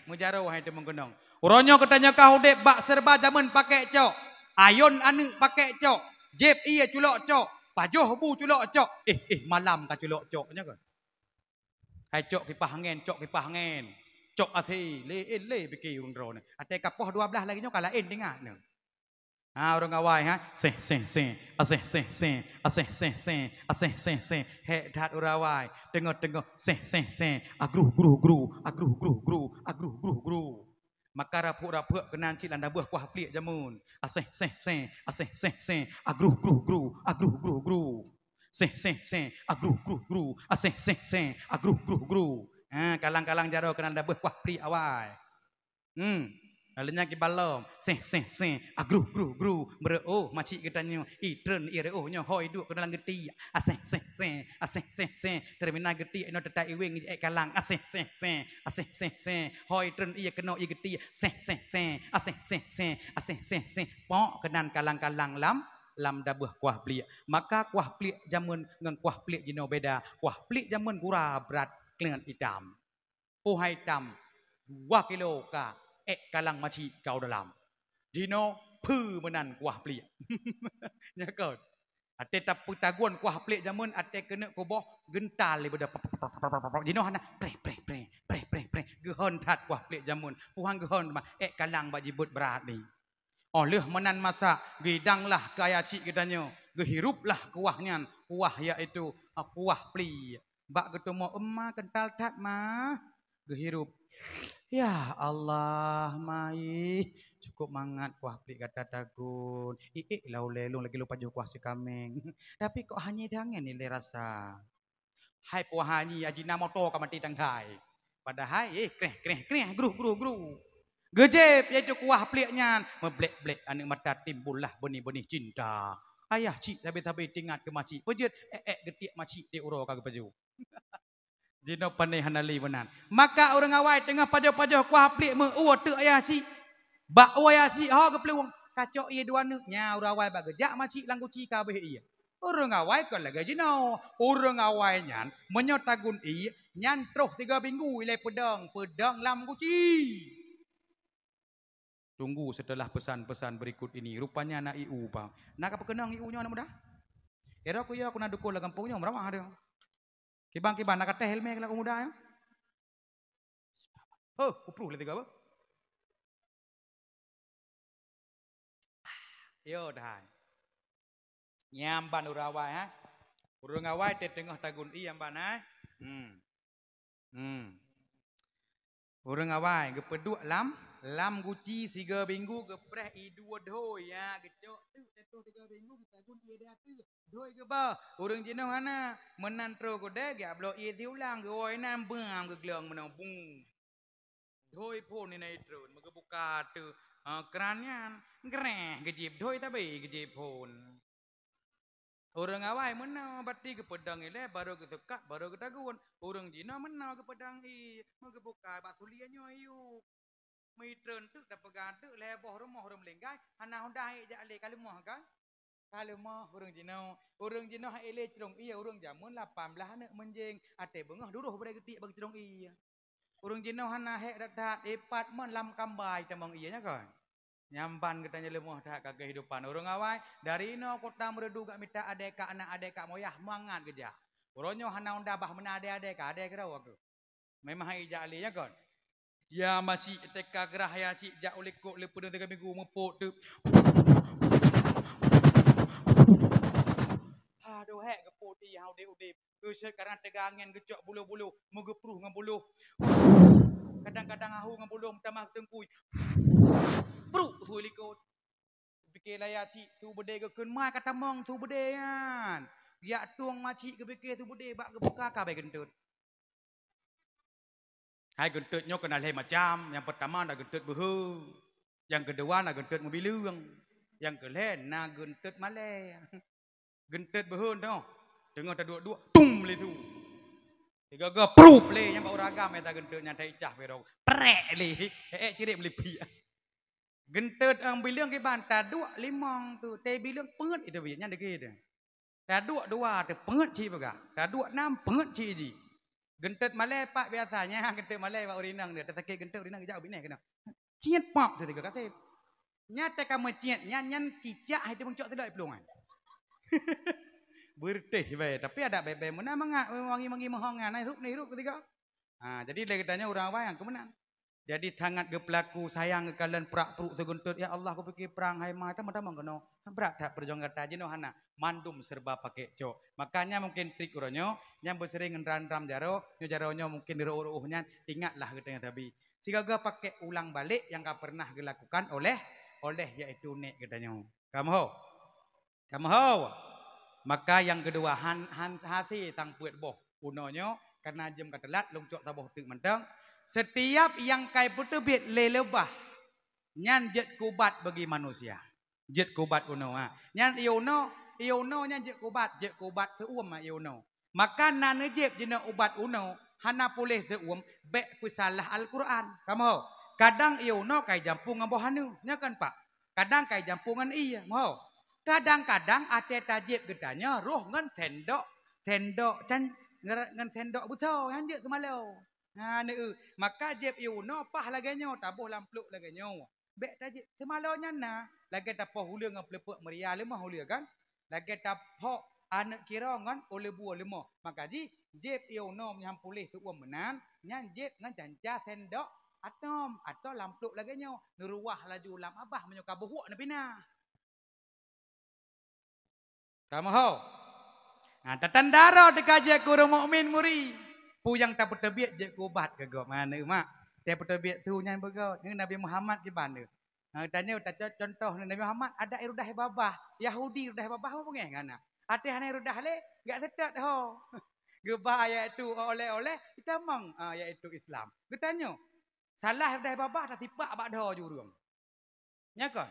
Meujaroe hai teumeung keunong. Uroe nyoe geutanyoe ka udeb bak serba jameun pakék cok. Ayon aneuk pakék cok. Jép ie culok cok. Pajoh bu culok cok. Eh, eh, malam ka culok cok nyan ka. Hai cok kipah angén, cok kipah angén. Cok asé, lé, eh, lé pike ureuëng droeneuh. Até ka poh dua blaih lagée nyoe ka laén teuingat neuh. Ha, ureuëng awai ha. Seh, seh, seh. Aseh, seh, seh. Aseh, seh, seh. Aseh, seh, seh. Hék that ureuëng awai. Teungoh-teungoh. Seh, seh, seh. Agruh, gruh, gruh. Agruh, gruh, gruh. Agruh, gruh, gruh. Maka raphok-raphok keunan cit lam dabeuh kuah pliek jameun. Aseh, seh, seh. Aseh, seh, seh. Agruh, gruh, gruh. Agruh, gruh, gruh. Seh, seh, seh. Agruh, gruh, gruh. Aseh, seh, seh. Agruh, gruh, gruh. Ha, kalang-kalang jaroe keunan dabeuh kuah pliek awai. Hmm. Lalu nyan kiban lom. Seh, seh, seh. Agruh, gruh, gruh. Meureuoh macik geutanyoe. Itreun ireuoh nyoe hôi duek keunoe lam geuti. Aseh, seh, seh. Aseh, seh, seh. Terminal geuti inoe teutai iweng ék kalang. Aseh, seh, seh. Aseh, seh, seh. Hôi treun ie keunoe ie geuti. Seh, seh, seh. Aseh, seh, seh. Aseh, seh, seh. Pok keunan kalang-kalang lam lam dabeuh kuah pliek. Maka kuah pliek jameun ngon kuah pliek jinoe beda. Kuah pliek jameun gura brat keuneuk itam. Poh hai tam, dua kilo ka ék kalang maci keu dalam. Jinoe pheu meunan kuah pliek. Nyo kon. Até tapeutagun kuah pliek jameun até keuneuk kuboh geuntal ibadah. Jinoe hana preh, preh, preh, preh, preh, preh. Geuhon that kuah pliek jameun. Puhan geuhon mah ék kalang bak jibeuet brat ni. Óh lheueh meunan masak, geudanglah keu ayah chik geutanyoe, geuhiruplah kuah nyan, kuah yaitu, ah, kuah pliek. Bak geutumo, "Emma, keuntal that, Ma." Geuhirup. "Ya Allah, Ma, ih, cukup mangat kuah pliek gata tagun. Iék lah ulée lôn lagée lôn pajoh kuah sikaméng. Tapi kok hanyé tangen ilée rasa." Hai puhani Ajinomoto ka maté tanggai. Padahai, eh, kreh, kreh, kreh, gruh, gruh, gruh. Geujép, yaitu kuah pliek nyan. Meublek-blek aneuk mata timbullah benih-benih cinta. Ayah chik sabe-sabe teuingat keu ma chik. Peujeuet, ék-ék geutiek ma chik tiep uroe ka geupajoh. Jinoe panéh hana lé meunan. Maka ureuëng awai teungoh pajoh-pajoh kuah pliek meu-ueh teuk ayah chik. Bak ueh ayah chik ho geuplueng. Kacok ié dua neuk. Nya ureuëng awai bak geujak ma chik lam guci ka abéh ié. Ureuëng awai kon lagée jinoe. Ureuëng awai nyan meunyoe tagun ié, nyan troh tiga minggu ilée peudong, peudong lam guci. Tunggu setelah pesan-pesan berikut ini. Rupanya na I U, Bang. Na ka peukeunong I U nyoe aneuk muda? Ero ku yo ku na dukon lam gampông nyoe meuramah deh. Kiban-kiban na ka teh ilmé lagu muda nyoe. Huh, kupruh lé tiga beuh. Yo dah. Nyang ban ureuëng awai, ha? Ureuëng awai teuh teungoh tagun ié ban, ha? Hmm. Hmm. Ureuëng awai geupeuduek lam, lam guci siga minggu geupreh ié dua dhôi, ya, geucok teuk teuh siga minggu geutagun ié dua teuh. Dhôi geuba, ureuëng jinoe hana, meunan troh keudeh geubloe ié siulang geuwoe inan beuam geuglong meunoe bung. Dhôi phon inan itreun, meugeubuka teuk, eh, kran nyan, greh, geujép dhôi tabi, geujép phon. Ureuëng awai meunoe bati geupeudong ilée, barô geuseukak, barô geutagun. Ureuëng jinoe meunoe geupeudong ié, meugeubuka bak sulie nyoe yub. Meutreun teuk tapeugah teuk lhée boh rumoh ureuëng meulinggai, hana honda ék jak lé ka leumoh kan? Ka leumoh ureuëng jinoe. Ureuëng jinoe ék lé crông ié, ureuëng jameun lapan blaih aneuk meunjéng, até beungoh duroh beurée geutiek bak crông ié. Ureuëng jinoe hana hék that-that, ipat mon lam kambai tamong ié nyan kon. Nyang ban geutanyoe leumoh that ka keuhidupan ureuëng awai, dari inoe kota Meureudu gak mita adé ka aneuk adé ka moyah mangat geujak. Uroe nyoe hana honda bah meunan adé-adé ka, adé keudroe keuh. Memang hai jak lé nyan kon. Ya ma chik teuka grah ya chik jak u likot le peudeueng tiga minggu meupok teuk. Aduh, hék geupok ti hana udép-udép. Geuseut kadang teuga angén geucok buloh-buloh, meugeupruh ngon buloh. Kadang-kadang ahu ngon buloh meutamah teungkui. Pruk su likot. Pike laya chik su beudé geukheun mai ka tamong su beudé nyan. Yak tueng ma chik geupike su beudé bak geubuka ka abéh geunteut. Hai geunteut nyoe keunan lhée macam. Nyang peutama na geunteut beuhe, nyang keudua na geunteut meubileueng, nyang keulhée na geunteut malée. Geunteut beuhe nyoe teungoh taduek-duek, tum lé su. Sigoe-goe prup lé nyang bak uragam nyang tageunteut nyan taicah pih rong. Prek lé, ék cirép meulipiek. Geunteut ong bileueng kiban taduek limong tu, teubileueng peungét itu biet nyan deuke tu. Taduek dua teupeungét cit peugah, taduek nam peungét cit jih. Geunteut malée pak biasa nyan, geunteut malée bak ureuëng inong dia, teusakét geunteut ureuëng inong geujak u binéh keunoe. Ciet pop teuh sigoe kaseb. Nyan teuka meuciet nyan, nyan cicak hai teumeung cok seudok iplueng nyan. Beureutéh bae, tapi adak bèe-bèe meunan mangat wangi-wangi meuhong nyan, na hirup, na hirup keusigoe. Ha, jadi lé geutanyoe ureuëng awai nyang keu meunan. Jadi sangat geupeulaku sayang geukalon prak-pruk teugeunteut, "Ya Allah, kupike prang hai ma, tamong-tamong keunoe." Brat that peujuangan gata jinoe hana, mandum serba pakai cok. Makanya mungkin trik uroe nyoe, nyang beuseuring ngeundram-ndram jaroe, nyoe jaroe nyoe mungkin reuôh-reuôh nyan, ingatlah geutanyoe sabe. Sigoe-goe pakai ulang balik nyang ka pernah geulakukan oleh, oleh yaitu nek geutanyoe. Kamoe ho? Kamoe ho? Maka nyang keudua, han, han, hase sang peuet boh. Unoe nyoe, kareuna jeuem ka teulat, lôn cok saboh teuk mantong. Setiap nyang kai peuteubiet lé leubah, nyan jeuet keu ubat bagi manusia. Jeuet keu ubat unoe, ha. Nyan ié unoe, ié unoe nyan jeuet keu ubat, jeuet keu ubat seu-uem, ha, ié unoe. Maka na neujép jinoe ubat unoe, hana puléh seu-uem, bék peusalah Al-Qur'an. Kamoe ho? Kadang ié unoe kai jampung ngon boh aneuk, nyo kan, Pak? Kadang kai jampung ngon ié, moho. Kadang-kadang até tajieb geutanyoe roh ngon sendok, sendok can, ngon sendok beuso nyang jeuet seumalo. Ha, neu, maka jieb ié unoe pah lagée nyoe, taboh lam pluek lagée nyoe. Bék tajieb seumalo nyan na, lagée tapoh uleue ngon peuleupok meuria leumoh uleue kan? Lagée taphok aneuk kirong ngon uleue buoh leumoh. Maka jih, jieb ié unoe meunyoe han puléh teuuem meunan, nyan jieb ngon canca sendok atom atau lam pluek lagée nyoe, neuruwah laju lam abah meunyoe ka beuhuek neupinah. Kamoe ho. Nah, tatanda droe teuka jeuet keu ureuëng mukmin muri. Peue nyang tapeuteubiet jeuet keu ubat keu gob. Nah, neu mak. Tapeuteubiet su nyan beugöt. Neu Nabi Muhammad kiban neu. Nah, tanyoe tacok contoh neu Nabi Muhammad ada irudah babah. Yahudi irudah babah mau beungéh ngana. Até hana irudah lé, gak seutôt ho. Geuba yaitu oleh-oleh, itamong, ah, yaitu Islam. Geutanyoe, salah irudah babah tasipak bak dho ju ureuëng. Nya kon.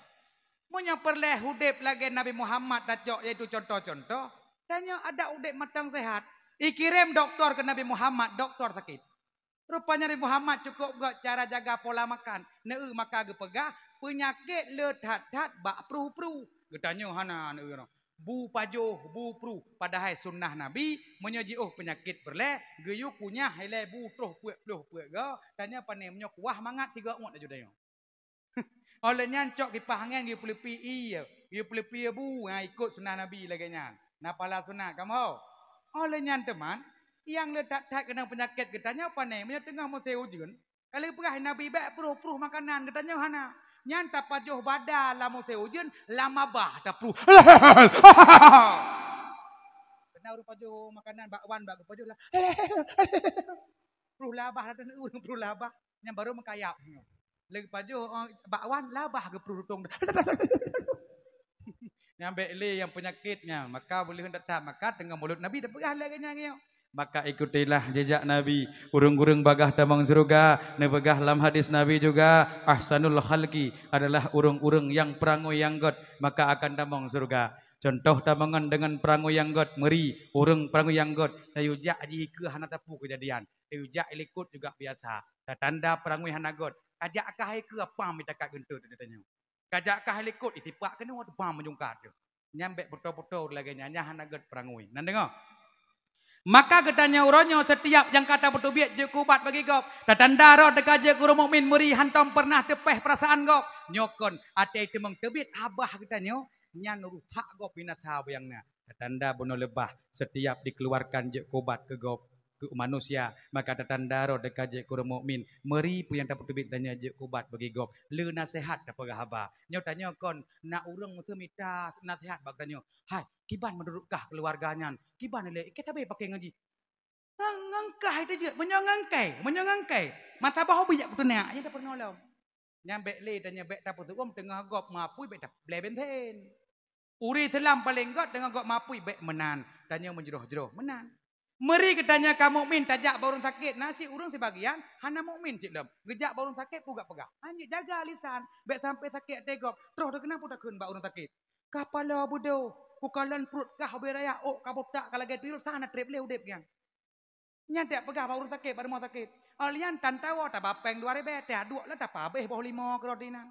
Meunyoe peureulée udeb lagée Nabi Muhammad tacok, yaitu contoh-contoh, tanyoe adak udeb mantong sehat. Ikirém doktor keu Nabi Muhammad, doktor sakét. Rupanya Nabi Muhammad cukup göt cara jaga pola makan. Neu maka geupeugah, peunyakét le that-that bak pruh-pruh. Geutanyoe hana neu. Bu pajoh, bu pruh. Padahai sunnah Nabi, meunyoe jiôh peunyakét peureulée, geuyue kunyah ilée bu troh peuet ploh peuet go, tanyoe pane meunyoe kuah mangat sigo uet laju tanyoe. Óh lheueh nyan cok kipah angén geupeuleupie ié, geupeuleupie bu, ha, ikot sunah Nabi lagée nyan. Na pahala sunat kamoe. Óh lheueh nyan teuma, nyang le that-that keunong peunyakét geutanyoe pane meunyoe teungoh musém ujeuen, ka lheueh peugah Nabi bék pruh-pruh makanan geutanyoe hana. Nyan tapajoh bada lam musém ujeuen, lam abah tapruh. Keunan ureuëng pajoh makanan bakwan bak geupajoh lah. Pruh labah dah ureuëng pruh labah. Nyang barô meukayap nyoe. Leupajoh, eh, bakwan labah geupruh tutong. Nyang bék lé nyang peunyakét nyan, maka boleh that-that, maka teungoh mulod Nabi tapeugah lagée nyan nyoe. Maka ikutilah jejak Nabi. Ureuëng-ureuëng bagah tamong syeuruga, neupeugah lam hadis Nabi juga, ahsanul khalqi adalah ureuëng-ureuëng nyang peurangui nyang göt, maka akan tamong syeuruga. Contoh tamangan deungon peurangui nyang göt, meuri, ureuëng peurangui nyang göt, tayue jak jih ikeue hana tapu keujadian. Tayue jak ilikot juga biasa. Tatanda peurangui hana göt. Kajak kah hai keue pam itakat geunteut teuh tanyoe. Kajak kah hai likot itipak keunoe teupam meujungkat teuh. Nyan bék putô-putô lagée nyan, nyan hana göt peurangui. Nan deungoe? Maka geutanyoe uroe nyoe setiap nyang ka tapeuteubiet jeuet keu ubat bagi gob. Tatanda droe teuka jeuet keu ureuëng mukmin meuri hantom peureunah teupéh peurasaan gob. Nyoe kon até teumeung teubiet abah geutanyoe, nyan rusak gob binasa buyang na. Tatanda bunoe leubah setiap dikeluarkan jeuet keu ubat keu gob. keu manusia, maka tatanda droe teuka jeuet keu ureuëng mukmin. Meuri peue nyang tapeuteubiet tanyoe jeuet keu ubat bagi gob. Le naseuhat tapeugah haba. Nyoe tanyoe kon na ureuëng meuseu mita naseuhat bak tanyoe. Hai, kiban meunurot kah keuluwarga nyan? Kiban ilée? Ikei sabe pakai ngaji. Ngang-, ngangkai teujeuet, meunyoe ngangkai, meunyoe ngangkai. Masa boh bijak peuteunyak, nyan tapeurunoe lom. Nyan bék lé tanyoe bék tapeuseu'uem teungoh gob mapui bék tablée bensen. Ureuëng Islam paleng göt deungon gob mapui bék meunan, tanyoe meujroh-jroh meunan. Meuri geutanyoe ka mukmin tajak bak ureuëng sakét, na si ureuëng sibagian hana mukmin cit lom. Geujak bak ureuëng sakét peugah-peugah. Hanjeuet jaga lisan, bék sampai sakét até gob, troh teukeuna peue takheun bak ureuëng sakét. Kapala beudôh, kukalon pruet kah ubé raya ôk ka botak ka lagée tuyul, sa na treb lé udeb nyan. Nyan tajak peugah bak ureuëng sakét, bak rumoh sakét. Óh lheueh nyan tan tawoe taba péng dua ribée, teuh duek lom tapabéh boh limo keudroe dinan.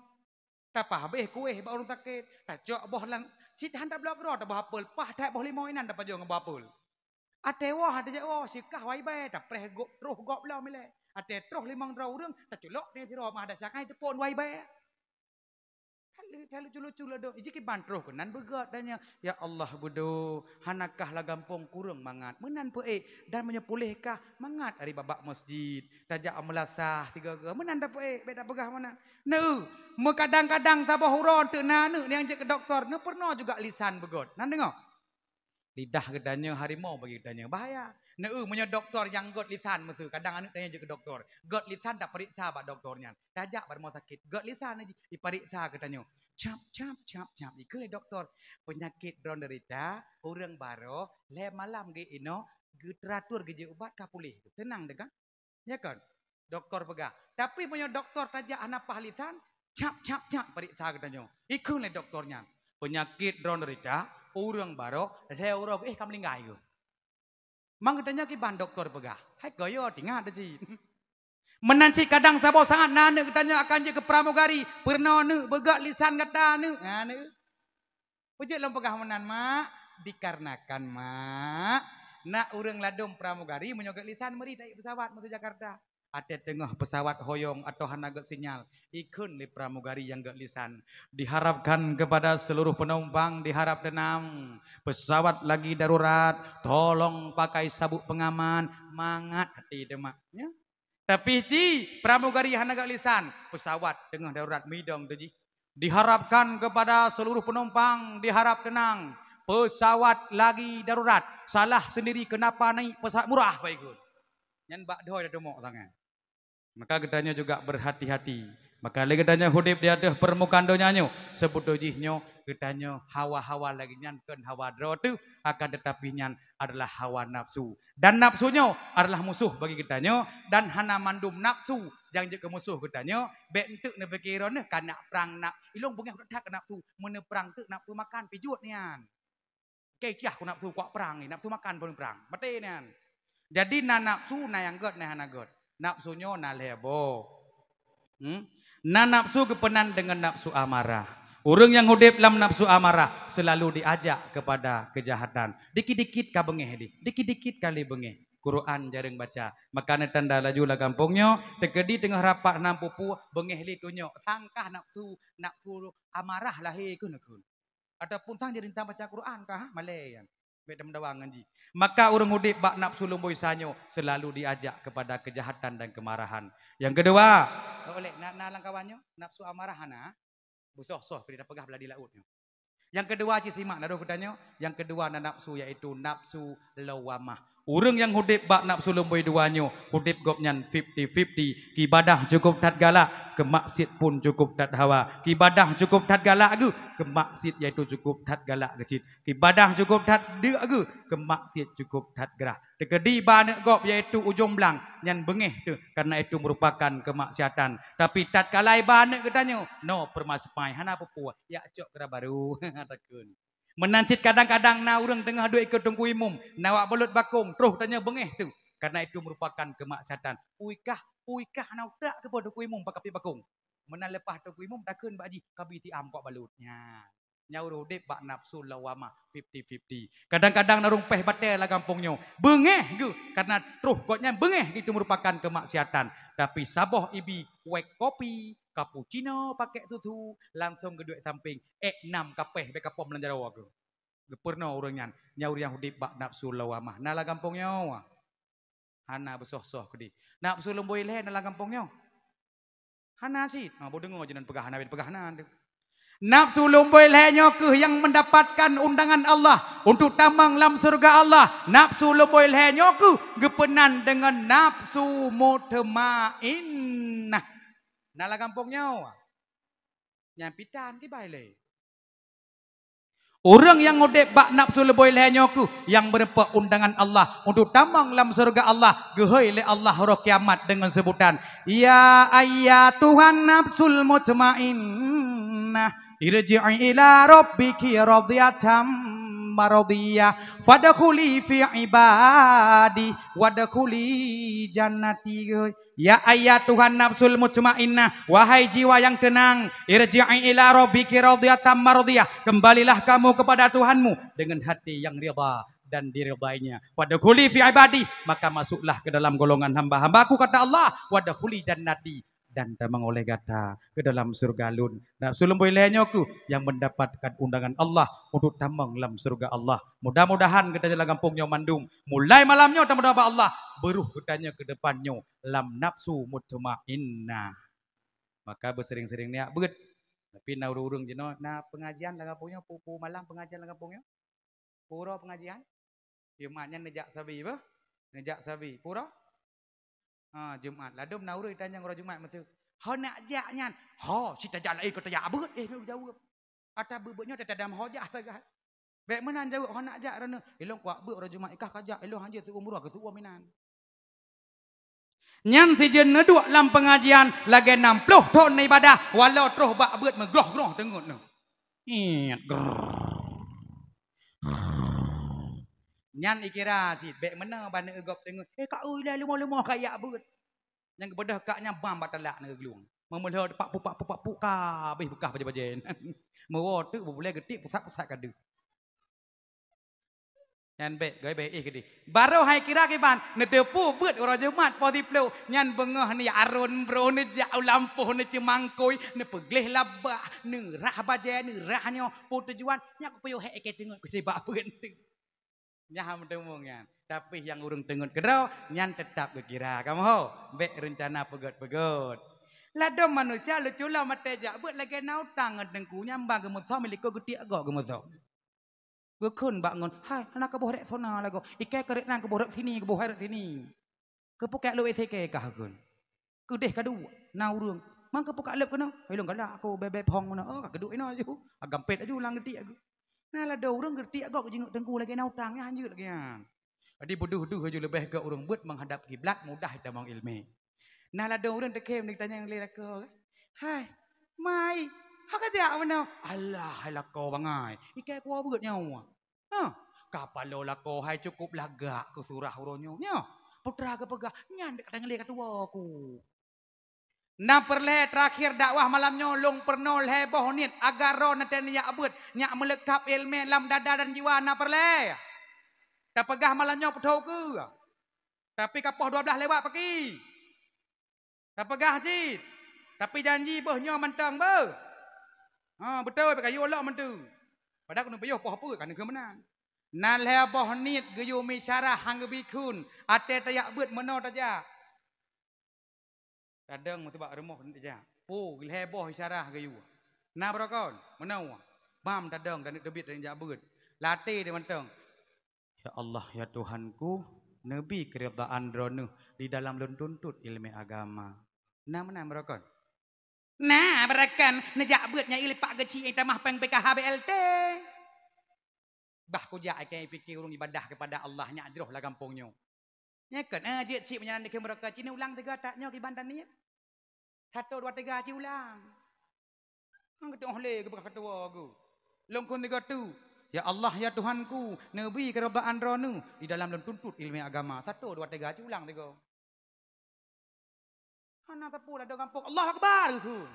Tapabéh kuéh bak ureuëng sakét, tacok boh lam, cit han tabloe keudroe taboh apel, pah that boh limo inan tapajoh ngon boh apel. Até woe han tajak woe, sikah wai bée, tapreh gob, troh gob lom ilée. Até troh limong droe ureuëng, taculok di sidroe mah ada sakai teupon wai bée. Ka lheueh, ka lheueh cu-lucu lom dong. Iji kiban troh keunan beugöt tanyoe, "Ya Allah, beudôh, hana kah lam gampông kureueng mangat." Meunan peuék, dan meunyoe puléh kah, mangat ari babak masjid. Tajak meulasah sigoe-goe, meunan tapeuék, bék tapeugah meunan. Neu, meukadang-kadang saboh uroe teuk na aneuk nyang jeuet keu dokto, neupeurunoe juga lisan beugöt. Nan deungoe? Lidah geutanyoe harimau bagi geutanyoe, bahaya. Neu, meunyoe dokto nyang göt lisan meuseu, kadang aneuk tanyoe jeuet keu dokto. Göt lisan tapeuriksa bak dokto nyan. Tajak bak rumoh sakét, göt lisan jih, ipeuriksa geutanyoe. Cap, cap, cap, cap. Ikheun lé dokto, "Peunyakét droe deurita, ureuëng barô, lhée malam geuinoe, geuteratur geujeuet ubat ka puléh." Teunang teuh kan? Nya kon? Dokto peugah. Tapi meunyoe dokto tajak hana paih lisan, cap, cap, cap, peuriksa geutanyoe. Ikheun lé dokto nyan, "Peunyakét droe deurita, ureuëng barô, lhée uroe geuéh ka meuninggai geuh." Mang geutanyoe kiban dokto peugah. Hai koyo tingat cit. Meunan cit kadang saboh saát na aneuk geutanyoe akan jeuet keu pramugari, peurunoe neuk beugöt lisan gata neuk. Ha, neuk. Peue jeuet lôn peugah meunan, Mak? Dikarenakan, Mak, na ureuëng ladôm pramugari meunyoe gét lisan meuri taék pesawat meunyoe Jakarta. Watée teungoh pesawat hoyong atawa hana gét sinyal, ikheun lé pramugari nyang gét lisan, "Diharapkan kepada seluruh penumpang diharap tenang. Pesawat lagi darurat, tolong pakai sabuk pengaman." Mangat até teuh, Mak, ya. Tapi cit pramugari hana gét lisan, pesawat teungoh darurat, midong teuh jih. "Diharapkan kepada seluruh penumpang diharap tenang. Pesawat lagi darurat. Salah sendiri kenapa naik pesawat murah," baikun. Nyan bak dhoe tateumok sangat. Maka geutanyoe juga berhati-hati. Maka lé geutanyoe udeb di ateueh permukaan donya nyoe, seubeutôi jih nyoe geutanyoe hawa-hawa lagée nyan kon hawa droe teuh, akan tetapi nyan adalah hawa nafsu. Dan nafsu nyoe adalah musuh bagi geutanyoe, dan hana mandum nafsu nyang jeuet keu musuh geutanyoe. Bék enteuk neupike droeneuh ka nak prang naf-, ilong beungéh that-that keu nafsu. Meuneuprang teuk nafsu makan, pih jeuet nyan. Keu cah ku nafsu kuak prang, nafsu makan pun prang. Maté nyan. Jadi na nafsu, na nyang gét, na hana gét. Nafsu nyoe na lhée boh. Hmm? Na nafsu geupeunan deungon nafsu amarah. Ureuëng nyang udeb lam nafsu amarah selalu diajak kepada kejahatan. Dikit-dikit ka beungéh dih, dikit-dikit ka lé beungéh. Quran jareueng baca. Maka neutanda laju lam gampông nyoe, teukeudi teungoh rapat hana peue-peue, beungéh lé tunyok. Sangkah nafsu, nafsu amarah lahé keuh neukheun. Ataupun sang jadi intan baca Quran kah, ha? Malée nyan. Bék tameudawa ngon jih. Maka ureuëng udeb bak nafsu lumboi sa nyoe selalu diajak kepada kejahatan dan kemarahan. Nyang keudua, oleh na, na lam kawan nyoe, nafsu amarah hana, beusoh-soh keu tapeugah blah di laôt nyoe. Nyang keudua cit simak na roh geutanyoe, nyang keudua na nafsu, yaitu nafsu lawamah. Ureuëng nyang udeb bak nafsu lumboi dua nyoe, udeb gobnyan fifty fifty. Ibadah cukup that galak, keu maksiet pun cukup that hawa. Ibadah cukup that galak geuh, keu maksiet yaitu cukup that galak geuh cit. Ibadah cukup that deuk geuh, keu maksiet cukup that grah. Teukeudi bak aneuëk gob yaitu ujong blang, nyan beungéh teuh, karena itu merupakan kemaksiatan. Tapi tatkala iba aneuëk geutanyoe, no peumaseupai, hana peue-peue, jak cok keu baru. Takheun. Meunan cit kadang-kadang na ureuëng teungoh duek keu teungku imum, na wak balut bakong, troh tanyoe beungéh teuh. Karena itu merupakan kemaksiatan. Ui kah, ui kah na utak keu teungku imum pakai bakong. Meunan leupah teungku imum takheun bak jih, "Kabi siam kok balut." Nyan. Nyan ureuëng udeb bak nafsu lawamah fifty fifty. Kadang-kadang na ureuëng péh batée lam gampông nyoe. Beungéh geuh, karena troh gobnyan beungéh geuh itu merupakan kemaksiatan. Tapi saboh ibi wék kopi, cappuccino pakai susu, langsung geuduek sampéng. Ék nam ka péh, bék ka pom lam jaroe geuh. Geupeurunoe ureuëng nyan, nyan ureuëng nyang udeb bak nafsu lawamah. Na lam gampông nyoe? Hana, beusoh-soh keudeh. Nafsu lumboi lhée na lam gampông nyoe? Hana cit. Ha, beudeungoe jeunan peugah, hana peugah nan. Nafsu lumboi lhée nyoe kheueh nyang mendapatkan undangan Allah untuk tamong lam syurga Allah. Nafsu lumboi lhée nyoe kheueh geupeunan deungon nafsu mutmainnah. Na lam gampông nyoe? Nyan pitan kibai lé. Ureuëng nyang udeb bak nafsu lumboi lhée nyoe kheueh nyang meurumpok undangan Allah untuk tamong lam syurga Allah, geuhôi lé Allah uroe kiamat deungon seubutan, "Ya ayyatuhan nafsul mutmainnah, irji'i ila rabbiki radhiyatam mardhiyah, fadkhuli fi ibadi, wadkhuli jannati." Geuhôi, "Ya ayyatuhan nafsul mutmainnah, wahai jiwa yang tenang, irji'i ila rabbiki radhiyatam mardhiyah, kembalilah kamu kepada Tuhanmu dengan hati yang ridha dan diridainya. Fadkhuli fi ibadi, maka masuklah ke dalam golongan hamba-hambaku," kata Allah, "wadkhuli jannati, dan tamong oleh gata ke dalam syurga Lôn." Nafsu lumboi lhée nyoe kheueh nyang mendapatkan undangan Allah untuk tamong lam syurga Allah. Mudah-mudahan geutanyoe lam gampông nyoe mandum, mulai malam nyoe tameudoá bak Allah, beuruh geutanyoe keu depan nyoe lam nafsu mutmainnah. Maka beuseuring-seuring neujak beuet. Tapi na ureuëng-ureuëng jinoe na pengajian lam gampông nyoe, pu-pu malam pengajian lam gampông nyoe? Pue uroe pengajian? Jumat nyan neujak sabe beuh? Neujak sabe. Pue uroe? Ha, Jumat. Ladôm na ureuëng tanyong uroe Jumat meusu, "Ho nak jak nyan?" "Ho, si tajak laén ka tajak beuet." Eh, neujaweueb. Ata beuet-beuet nyoe tatadam ho jak sagai. Bék meunan jaweueb, "Ho nak jak droeneueh?" "Ilong kuak beuet uroe Jumat ikah ka jak, ilong hanjeuet seuumroe keu seuuem inan." Nyan sijeuet neuduek lam pengajian lagée nam ploh thon ibadah, walau troh bak beuet meugroh-groh teungeut nyoe. Iet, grrrr. Nyan ikira cit, bék meunoe baneuk gob teungeut, "Eh, ka ui lé leumo-leumo ka jak beuet." Nyang geubeudôh kak nyan bam bak talak nanggroe glung. Meumeulo pak pu, pak pu, pak pu, ka habéh beukah bajée-bajée nyan. Meuwoe teuk beubulée geutik pusat-pusat ka deuh. Nyan bék, geuh bék, eh, keudeh. Barô hai kira kiban, neuteupeue beuet uroe Jumat po siploh, nyan beungoh ni aron bro, neujak u lampôh, neuceumangkôi, neupeugleh labah, neurah bajée, neurah nyoe, peue tujuan, nyak kupiôh hék ikée teungeut, kupiôh bak beuet teuk. Nyan meuteumong nyan. Tapi nyang ureuëng teungeut keudroe, nyan teutap geukira. Kamoe ho, bék reuncana peugét-peugét. Ladôm manusia leucue lom até jak beuet lagée na utang ngon teungku, nyan ban geumeusom, likot geutiek gob geumeusom. Geukheun bak ngon, "Hai, hana keuboh rék sona lagoe. Ikée keurék nan keuboh rék sini, keuboh hai rék sini." Keupeue kak lheueh W C K kah kheun? Keudeh ka duek, na ureuëng. Man keupeue kak lheueh keunoe? Ilong galak aku bebe phong meunoe. Oh, ka keuduek inoe aju. Agam pet aju lam geutiek aku. Na ladôm ureuëng geutiek gob jingeuk teungku lagée na utang, nyan hanjeuet lagée nyan. Jadi beudôh-dôh aju leubeh gét ureuëng beuet menghadap kiblat, mudah tamong iéleumé. Na ladôm ureuëng teukem neutanyong lé lakoe, "Hai, mai, ho ka jak meunoe?" "Alah, hai lakoe bangai, ikée kuwoe beuet nyoe." "Hah, ka paloe lakoe hai cukup lagak keu surah uroe nyoe. Nyoe, putra geupeugah, nyan dek ka tangieng lé ka tuwoe ku." Na peureulée teurakhier dakwah malam nyoe, lôn peurunoe lhée boh niet, agar droeneuh teuh neujak beuet, nyak meuleukab iéleumé lam dada dan jiwa na peureulée. Tapeugah malam nyoe peuthô keue. Tapi ka poh dua blaih lewat paki. Tapeugah cit. Tapi janji boh nyoe mantong beuh. Ha, beutôi, bak kayue lom mantong. Padahai keuneuk piôh poh peue ka neukheun meunan. Na lhée boh niet geuyue misyarah han geubi kheun, até tajak beuet meunoe tajak. Tadong meuteuba rumoh keuneuk tajak. Po, lhée boh isyarah geuyue. Na beurokon, meunoe. Bam tadong dan teubiet dan jak beuet. Lam até di mantong. Ya Allah, ya Tuhanku, neubi keuridaan Droeneuh di dalam lôn tuntot iéleumé agama. Na meunan beurokon? Na beurokon, neujak beuet nyang ileupah geuchik nyang tamah péng P K H B L T. Bah kujak ikée pike ureuëng ibadah keupada Allah nyak jroh lam gampông nyoe. Nyan kon, eh, jeuet cit meunyoe na dikheun beurokon, ci neulang tiga tak nyoe kiban taniet. Satu, dua, tiga, ci ulang. Ngon geutu'oh lé geupeugah keutua geuh. Lôn kheun tiga tu, "Ya Allah, ya Tuhanku, neubi keuridaan Droeneuh di dalam lôn tuntot iéleumé agama." Satu, dua, tiga, ci ulang tiga. Hana sapeue ladôm gampông, "Allahu Akbar!" kheun.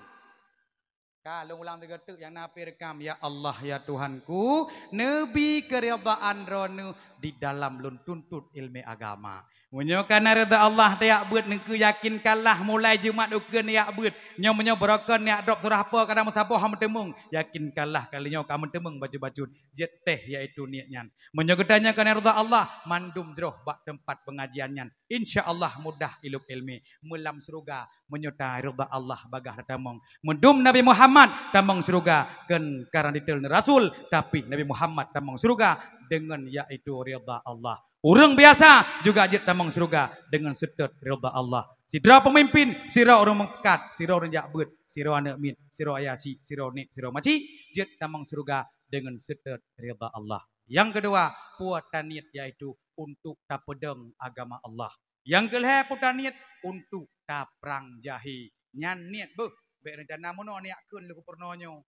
Ka lôn ulang tiga teuk nyang na pih rekam, "Ya Allah, ya Tuhanku, neubi keuridaan Droeneuh di dalam lôn tuntot iéleumé agama." Meunyoe ka na ridha Allah tajak beuet, neukeu yakinkanlah mulai Jumat ukeue neujak beuet. Nyoe meunyoe beurokon neujak drob surah po ka na meusaboh han meuteumong, yakinkanlah kali nyoe ka meuteumong bacut-bacut. Jeuet teuh yaitu niet nyan. Meunyoe geutanyoe ka na ridha Allah, mandum jroh bak teumpat peungajian nyan. Insya Allah mudah ilop iéleumé meulam syeuruga meunyoe taridha Allah bagaih tatamong. Meudum Nabi Muhammad tamong syeuruga kon karena diteul rasul, tapi Nabi Muhammad tamong syeuruga deungon yaitu ridha Allah. Ureuëng biasa juga jeuet tamong syeuruga deungon seutôt ridha Allah. Sidroe peumimpin, sidroe ureuëng meukat, sidroe ureuëng jak beuet, sidroe aneuëk miet, sidroe ayah chik, sidroe nek, sidroe machik, jeuet tamong syeuruga deungon seutôt ridha Allah. Nyang keudua, peue taniet yaitu untuk tapeudong agama Allah. Nyang keulhée peue taniet untuk taprang jahé. Nyan niet beuh, bék reuncana meunoe neujak kheun lé kupeurunoe nyoe.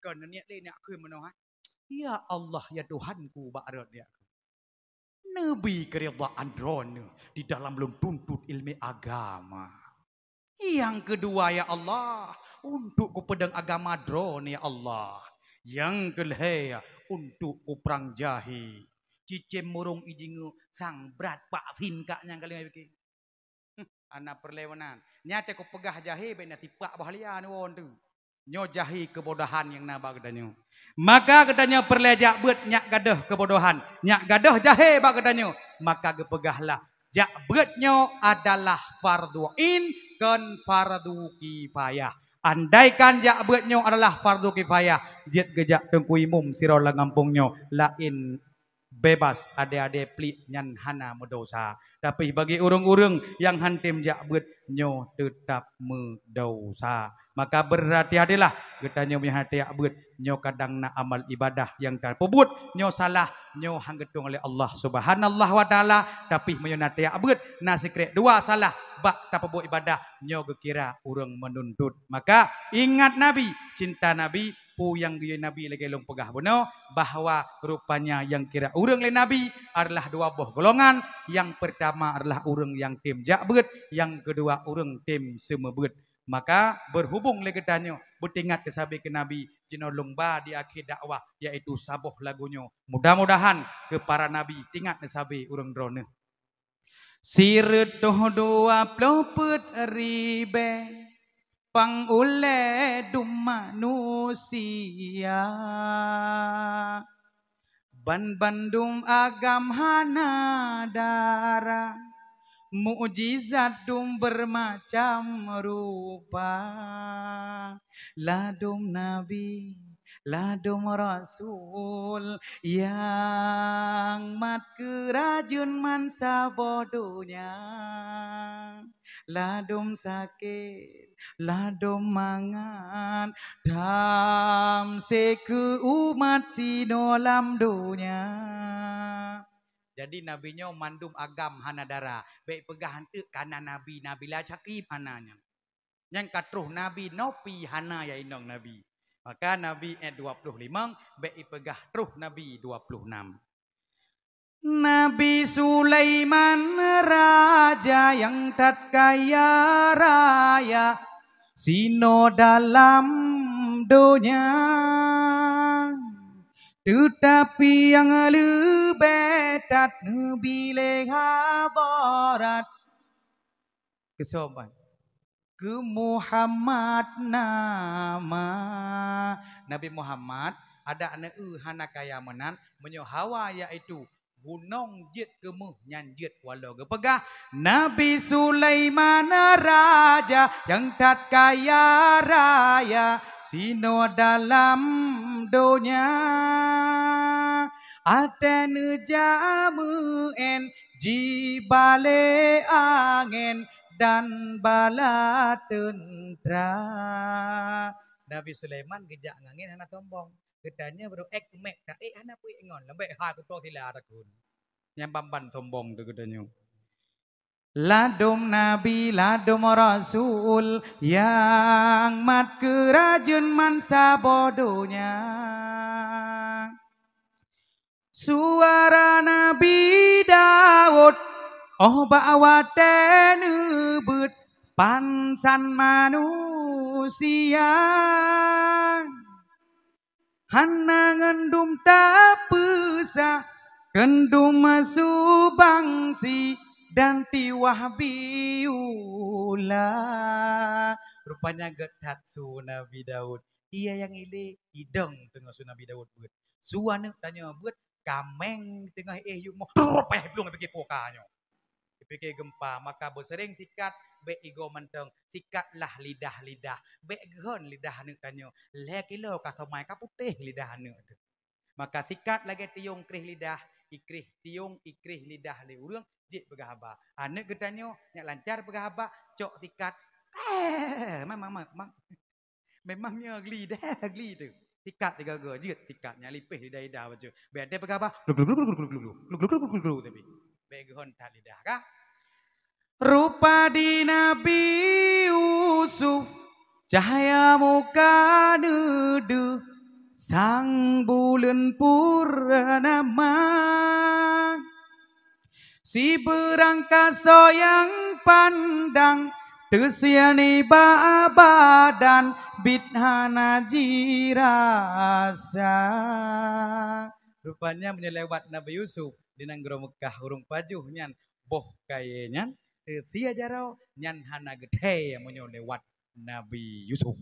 Kon niet lé neujak kheun meunoe, ha? Ya Allah, ya Tuhanku, bak rot neujak kheun. Neubi keuridaan Droeneuh di dalam lôn tuntot iéleumé agama. Nyang keudua, ya Allah, untuk kupeudong agama Droeneuh, ya Allah. Nyang keulhée, untuk kuprang jahé. Cicém murông ijingeuk sang brat pak sin kak nyang ka lheueh pike. Hana peureulée meunan. Nyan teuh kupeugah jahé bék na sipak boh lia neuwoe teuk. Nyoe jahé keubodohan nyang na bak geutanyoe. Maka geutanyoe peureulée jak beuet nyak gadôh keubodohan, nyak gadôh jahé bak geutanyoe. Maka geupeugahlah, jak beuet nyoe adalah fardhu ain kon fardhu kifayah. Andaikan jak beuet nyoe adalah fardhu kifayah, jeuet geujak teungku imum sidroe lam gampông nyoe, laén bebas, adé-adé pliek nyan hana meudesya. Tapi bagi ureuëng-ureuëng nyang han tem jak beuet, nyoe teutab meudesya. Maka beurhati-hatilah geutanyoe meunyoe han tem jak beuet, nyoe kadang na amal ibadah nyang tapeubuet nyoe salah, nyoe han geutueng lé Allah Subhanahu wa Taala. Tapi meunyoe na tem jak beuet, na sikrék dua salah bak tapeubuet ibadah, nyoe geukira ureuëng meununtot. Maka ingat Nabi, cinta Nabi, peue nyang geuyue Nabi lagée lôn peugah bunoe, bahwa rupanya nyang kira ureuëng lé Nabi adalah dua boh golongan. Nyang peurtama adalah ureuëng nyang tem jak beuet, nyang keudua ureuëng tem seumeubeuet. Maka, berhubung lé geutanyoe beutingat keu sabe keu Nabi, jinoe lôn ba di akhé dakwah, yaitu saboh lagu nyoe. Mudah-mudahan keu para nabi tingat lé sabe ureuëng droeneuh. Sireutôh dua ploh peuet ribée pang ulée dum manusia. Banbandum agam hana dara, mukjizat dum beureumacam rupa. Ladum nabi, ladum rasul, nyang mat keurajeuen man saboh donya. Ladum sakét, ladum mangat, dam seukeu umat sinoe lam donya. Jadi nabi nyoe mandum agam hana dara. Bék peugah anteuk kana nabi, nabi la cakib hana nyan. Nyang ka troh nabi nopi hana ya inong nabi. Maka nabi ayat dua puluh lima bék ipeugah troh nabi dua puluh enam. Nabi Sulaiman raja nyang that kaya raya sinoe dalam donya. Teutapi nyang leubeh that neubi lé hadarat. Keusoe ban. Keu Muhammad nama. Nabi Muhammad, adak aneuëk hana kaya meunan, meunyoe hawa yaitu gunong jeuet keumeuh nyan jeuet waloe geupeugah, Nabi Sulaiman raja nyang that kaya raya sinoe dalam donya. Até neujak meu'en jibalée angén dan bala teuntra. Nabi Sulaiman geujak ngon angén hana sombong. Geutanyoe baru ék mek taék hana peuék ngon lembek hai kuto sila takun. Nyang ban-ban sombong tu geutanyoe. Ladum nabi, ladum rasul, nyang mat keurajeuen man saboh donya. Suara Nabi Daud, oh bak watée neubeuet pansan manusia. Hana ngon dum tapeusa, kheun dum subangsi dan tiwah biula. Rupanya gét that su Nabi Daud. Iya nyang ilée idong teungoh su Nabi Daud beuet. Su aneuëk tanyoe beuet kaméng teungoh éh yup moh. Rupah plueng pike poka nyoe. Dipike gempa, maka beusereng sikat, bék igoe mantong, sikatlah lidah-lidah, bék geuhon lidah aneuëk tanyoe, lhée kilo ka somai ka putéh lidah aneuëk teuh. Maka sikat lagée tiong kreh lidah, ikreh tiong, ikreh lidah lé ureuëng, jeuet peugah haba. Aneuëk geutanyoe, nyak lancar peugah haba, cok sikat, eh, mang, mang, mang, mang. Memang nyoe gli dah, gli tu. Sikat tiga-tiga, jeuet sikat nyang lipeh lidah-lidah bacut. Bék deh peugah bah, gluk, gluk, gluk, tapi. Bék geuhon that lidah, ka? Rupa di Nabi Yusuf, cahya muka neudeuh, sang buleuen purnama. Sibeurang kasoe nyang pandang, teusie nibak badan, bit hana jirasa. Rupanya meunyoe lewat Nabi Yusuf di nanggroe Meukah ureuëng pajoh nyan boh kayée nyan, teusie jaroe nyan hana geuthée meunyoe lewat Nabi Yusuf.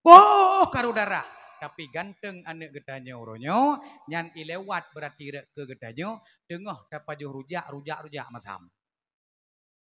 Boh karu darah, tapi ganteng aneuëk geutanyoe uroe nyoe, nyan ilewat beurati rot keu geutanyoe, teungoh tapajoh rujak, rujak, rujak masam.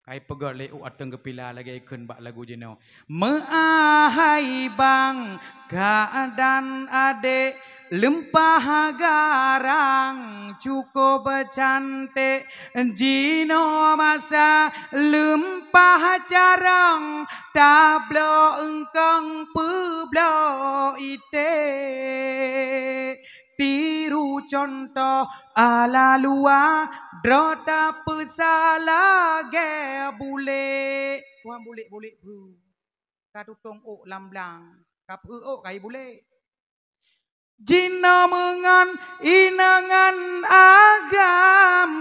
Kai peugah lé u ateueng geupila lagée ikheun bak lagu jinoe. Meuahai bang, kak dan adek, leumpah garang cukup cantik, jinoe masa leumpah carong, tabloe eungkong peubloe iték. Tiru contoh ala luwa, droe tapeusa lagée bulék. Tuan bulék-bulék peue? Ka tutong ôk lam blang, ka peu ôk kai bulék. Jinoe meungon inongan agam,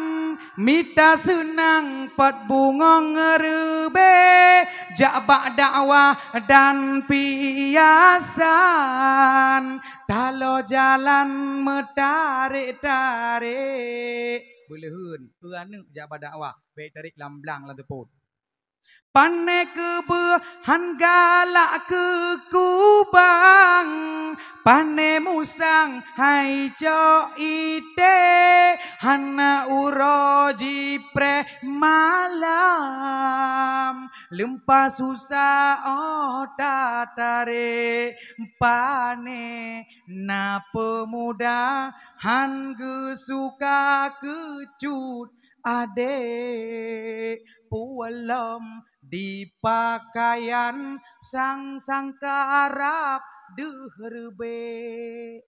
Mita seunang peuet bungöng reubée, jak bak dakwah dan piasan. Taloe jalan meutarek-tarek. Beuleuheun, eu aneuk jak bak dakwah, bék tarek lam blang lam teupot. Pane keubeueh han galak keu kubang, pane musang hai cok ité, hana uroe jipreh malam. Leumpa susah óh tatarek, pane na peumuda han geusuka keu cut. Adék, puwoe lom di pakaian sang-sang karab deuh reubek.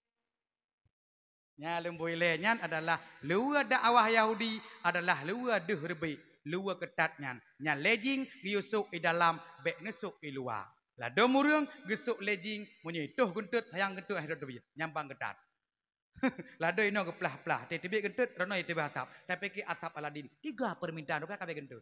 Nyang lôn bri lé nyan adalah luwa dakwah Yahudi adalah luwa deuh reubek, luwa keutat nyan. Nyan legging geuyue sôk i dalam, bék neusôk i luwa. Ladôm ureuëng geusôk legging, meunyoe itoh geunteut, sayang geunteut, hai dot nyang bang keutat. Ladôm inoe geuplah-plah, teubiet geunteut, ronoe teubiet asab. Tapike asab Aladin, tiga permintaan, rupiah ka bék geunteut.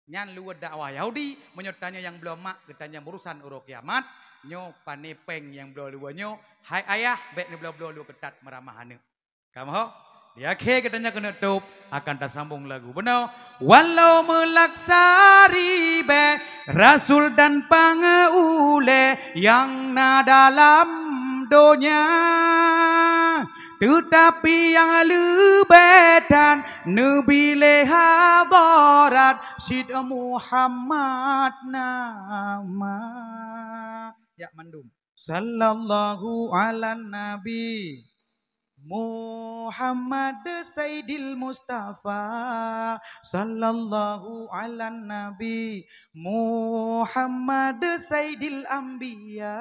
Nyan luwa dakwah Yahudi, meunyoe tanyoe nyang bloe mak, geutanyoe urusan uroe kiamat, nyoe pane péng nyang bloe luwa nyoe, hai ayah, bék neubloe-bloe luwa keutat meuramah aneuk. Kamoe, di akhé geutanyoe keuneuk tôb, akan tasambong lagu bunoe. Walau meulaksa ribée rasul dan pangeulée nyang na dalam donya, teutapi nyang leubeh that neubi lé hadharat cit Muhammad nama. Jak mandum. Sallallahu ala Nabi Muhammad Sayyidil Mustafa. Sallallahu ala Nabi Muhammad Sayyidil Anbiya.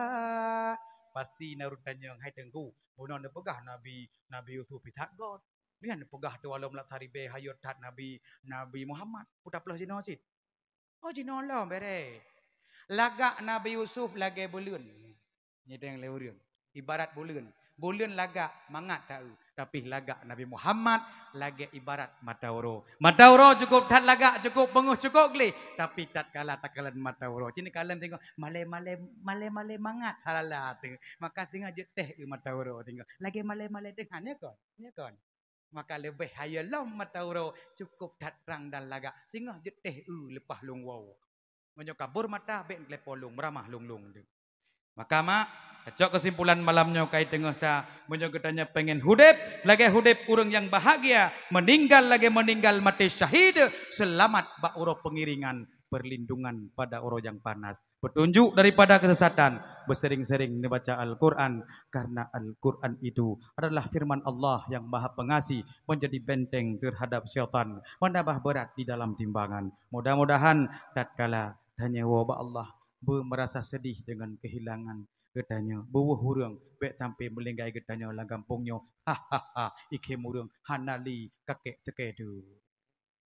Pasti na ureuëng tanyong, "Hai Teungku, bunoe neupeugah Nabi, Nabi Yusuf that göt. Nyan neupeugah tu alom lak saribe hayot that Nabi, Nabi Muhammad. Peue taploh jinoe cit?" Oh, jinoe lom bere. Lagak Nabi Yusuf lagée buleuen. Nyideng lé ureuëng. Ibarat buleuen. Buleuen lagak mangat taeu, tapi lagak Nabi Muhammad lagée ibarat mata uroe. Mata uroe cukup that lagak, cukup beungöh, cukup gleh, tapi tatkala takalon mata uroe, cit kalon teungoh malée-malée, malée-malée mangat halala teuh. Maka singoh jeuet teh eu mata uroe teungoh. Lagée malée-malée teuh, ha, nyo kon? Nyo kon? Maka leubeh hayeu lom mata uroe, cukup that trang dan lagak, singoh jeuet teh eu leupah lôn woe. Meunyoe kabur mata, bék neutelepon lôn, meuramah lôn-lôn teuh. Maka mak, tacok keusimpulan malam nyoe kai teungoh sa, meunyoe geutanyoe pengen hudép lagée hudép ureuëng nyang bahagia, meuninggal lagée meuninggal maté syahid, seulamat bak uroe peungiringan, perlindungan pada uroe nyang panas, petunjuk daripada keusesatan, beusering-sering neubaca Al-Quran, karena Al-Quran itu adalah firman Allah yang Maha Pengasih, menjadi benteng terhadap syaitan, menambah berat di dalam timbangan. Mudah-mudahan tatkala tanyoe woe bak Allah, beumerasa sedih dengan kehilangan geutanyoe. Beuweuh ureuëng bék sampai meulinggai geutanyoe lam gampông nyoe. Hahaha, ikhém ureuëng hana li kakek seukée deuh.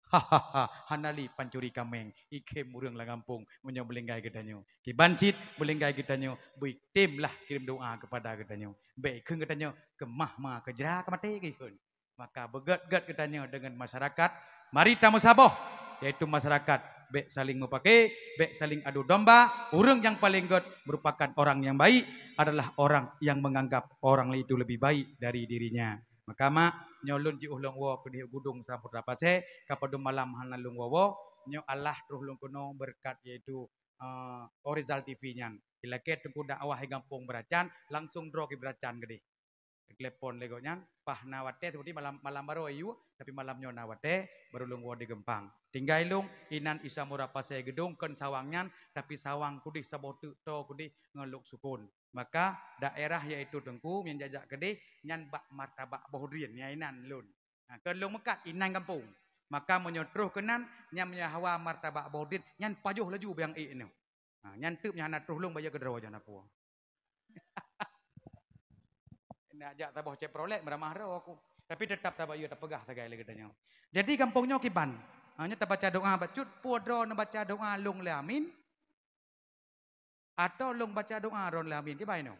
Hahaha, hana li pancuri kaméng, ikhém ureuëng lam gampông meunyoe meulinggai geutanyoe. Kiban cit meulinggai geutanyoe, beutem lah kirim doa keupada geutanyoe. Bék kheun geutanyoe keumah ma keujra keu maté kheun. Maka beugét-gét geutanyoe deungon masyarakat, mari tameusaboh, yaitu masyarakat bék saling meupaké, bék saling adu domba. Ureuëng nyang paleng gét merupakan orang nyang baik adalah orang yang menganggap orang lain itu lebih baik dari dirinya. Maka mak, nyoe lôn jiôh lôn woe keudeh u Gudong Samudra Pasé, ka padum malam hana lôn woe-woe, nyoe Allah troh lôn keunoe beureukat yaitu, eh, Orizal T V nyan. Ilakée Teungku dakwah di gampông Beuracan, langsung droe keu Beuracan keudeh. Telepon lé gobnyan, paih na watée, seperti malam, malam barô ayue, tapi malam nyoe na watée, barô lôn woe di Geumpang. Tinggai lôn, inan i Samudra Pasé Geudong kon sawang nyan, tapi sawang keudeh saboh teuk toe keudeh ngon Lhoksukon. Maka daerah yaitu Teungku nyang jak-jak keudeh nyan bak martabak boh drien, nyan inan lôn. Ha, kon lôn meukat inan gampông. Maka meunyoe troh keunan, nyan meunyoe hawa martabak boh drien, nyan pajoh laju biang ék nyoe. Ha, nyan teuk nyan hana troh lôn bayeue keudroe jan apoe. Nak jak saboh Chevrolet meuramah droe aku. Tapi teutap tabayeue tapeugah sagai lé geutanyoe. Jadi gampông nyoe kiban. Ha, nyoe tabaca doa bacut, peue droe neubaca doa lôn lé amin. Atau lôn baca doa droe lé amin, kiban nyoe.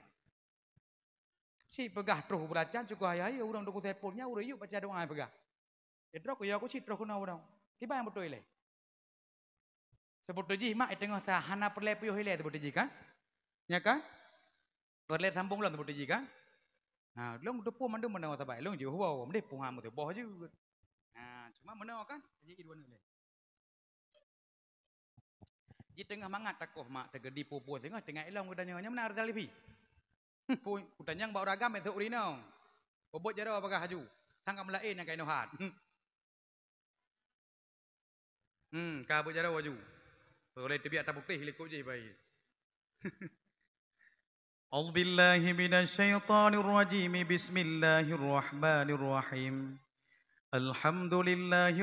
Si peugah troh Beuracan cukup hai-hai ureuëng dukung telepon nyan ureuëng yuk baca doa peugah. Idrok ya ku cit roh keunoe bunoe. Kiban beutôi lé. Seubut jih mak teungoh sa hana peureulée piôh ilée seubut jih kan? Nya kan? Peureulée sambong lom seubut jih kan? Ha, lôn teupeu mandum meunoe sabai lôn jiôh woe, meunoe puha meutuboh jeuet. Ha, cuma meunoe kan? Jadi dua lé. Ji teungoh mangat takoh mak teugeudi pupu singoh teungoh ilong geutanyoe nyoe meunan Rizal Livi. Pu-, kutanyong bak uragam esok ureueng inong. Bobot jaroe bagah haju. Sangka meulaén nyang kainoe hat. Hmm, ka beujaroe haju. Oleh teubiak taputéh likot jih bai. A'udzubillahi minasyaitonirrajim. Bismillahirrahmanirrahim. Alhamdulillahi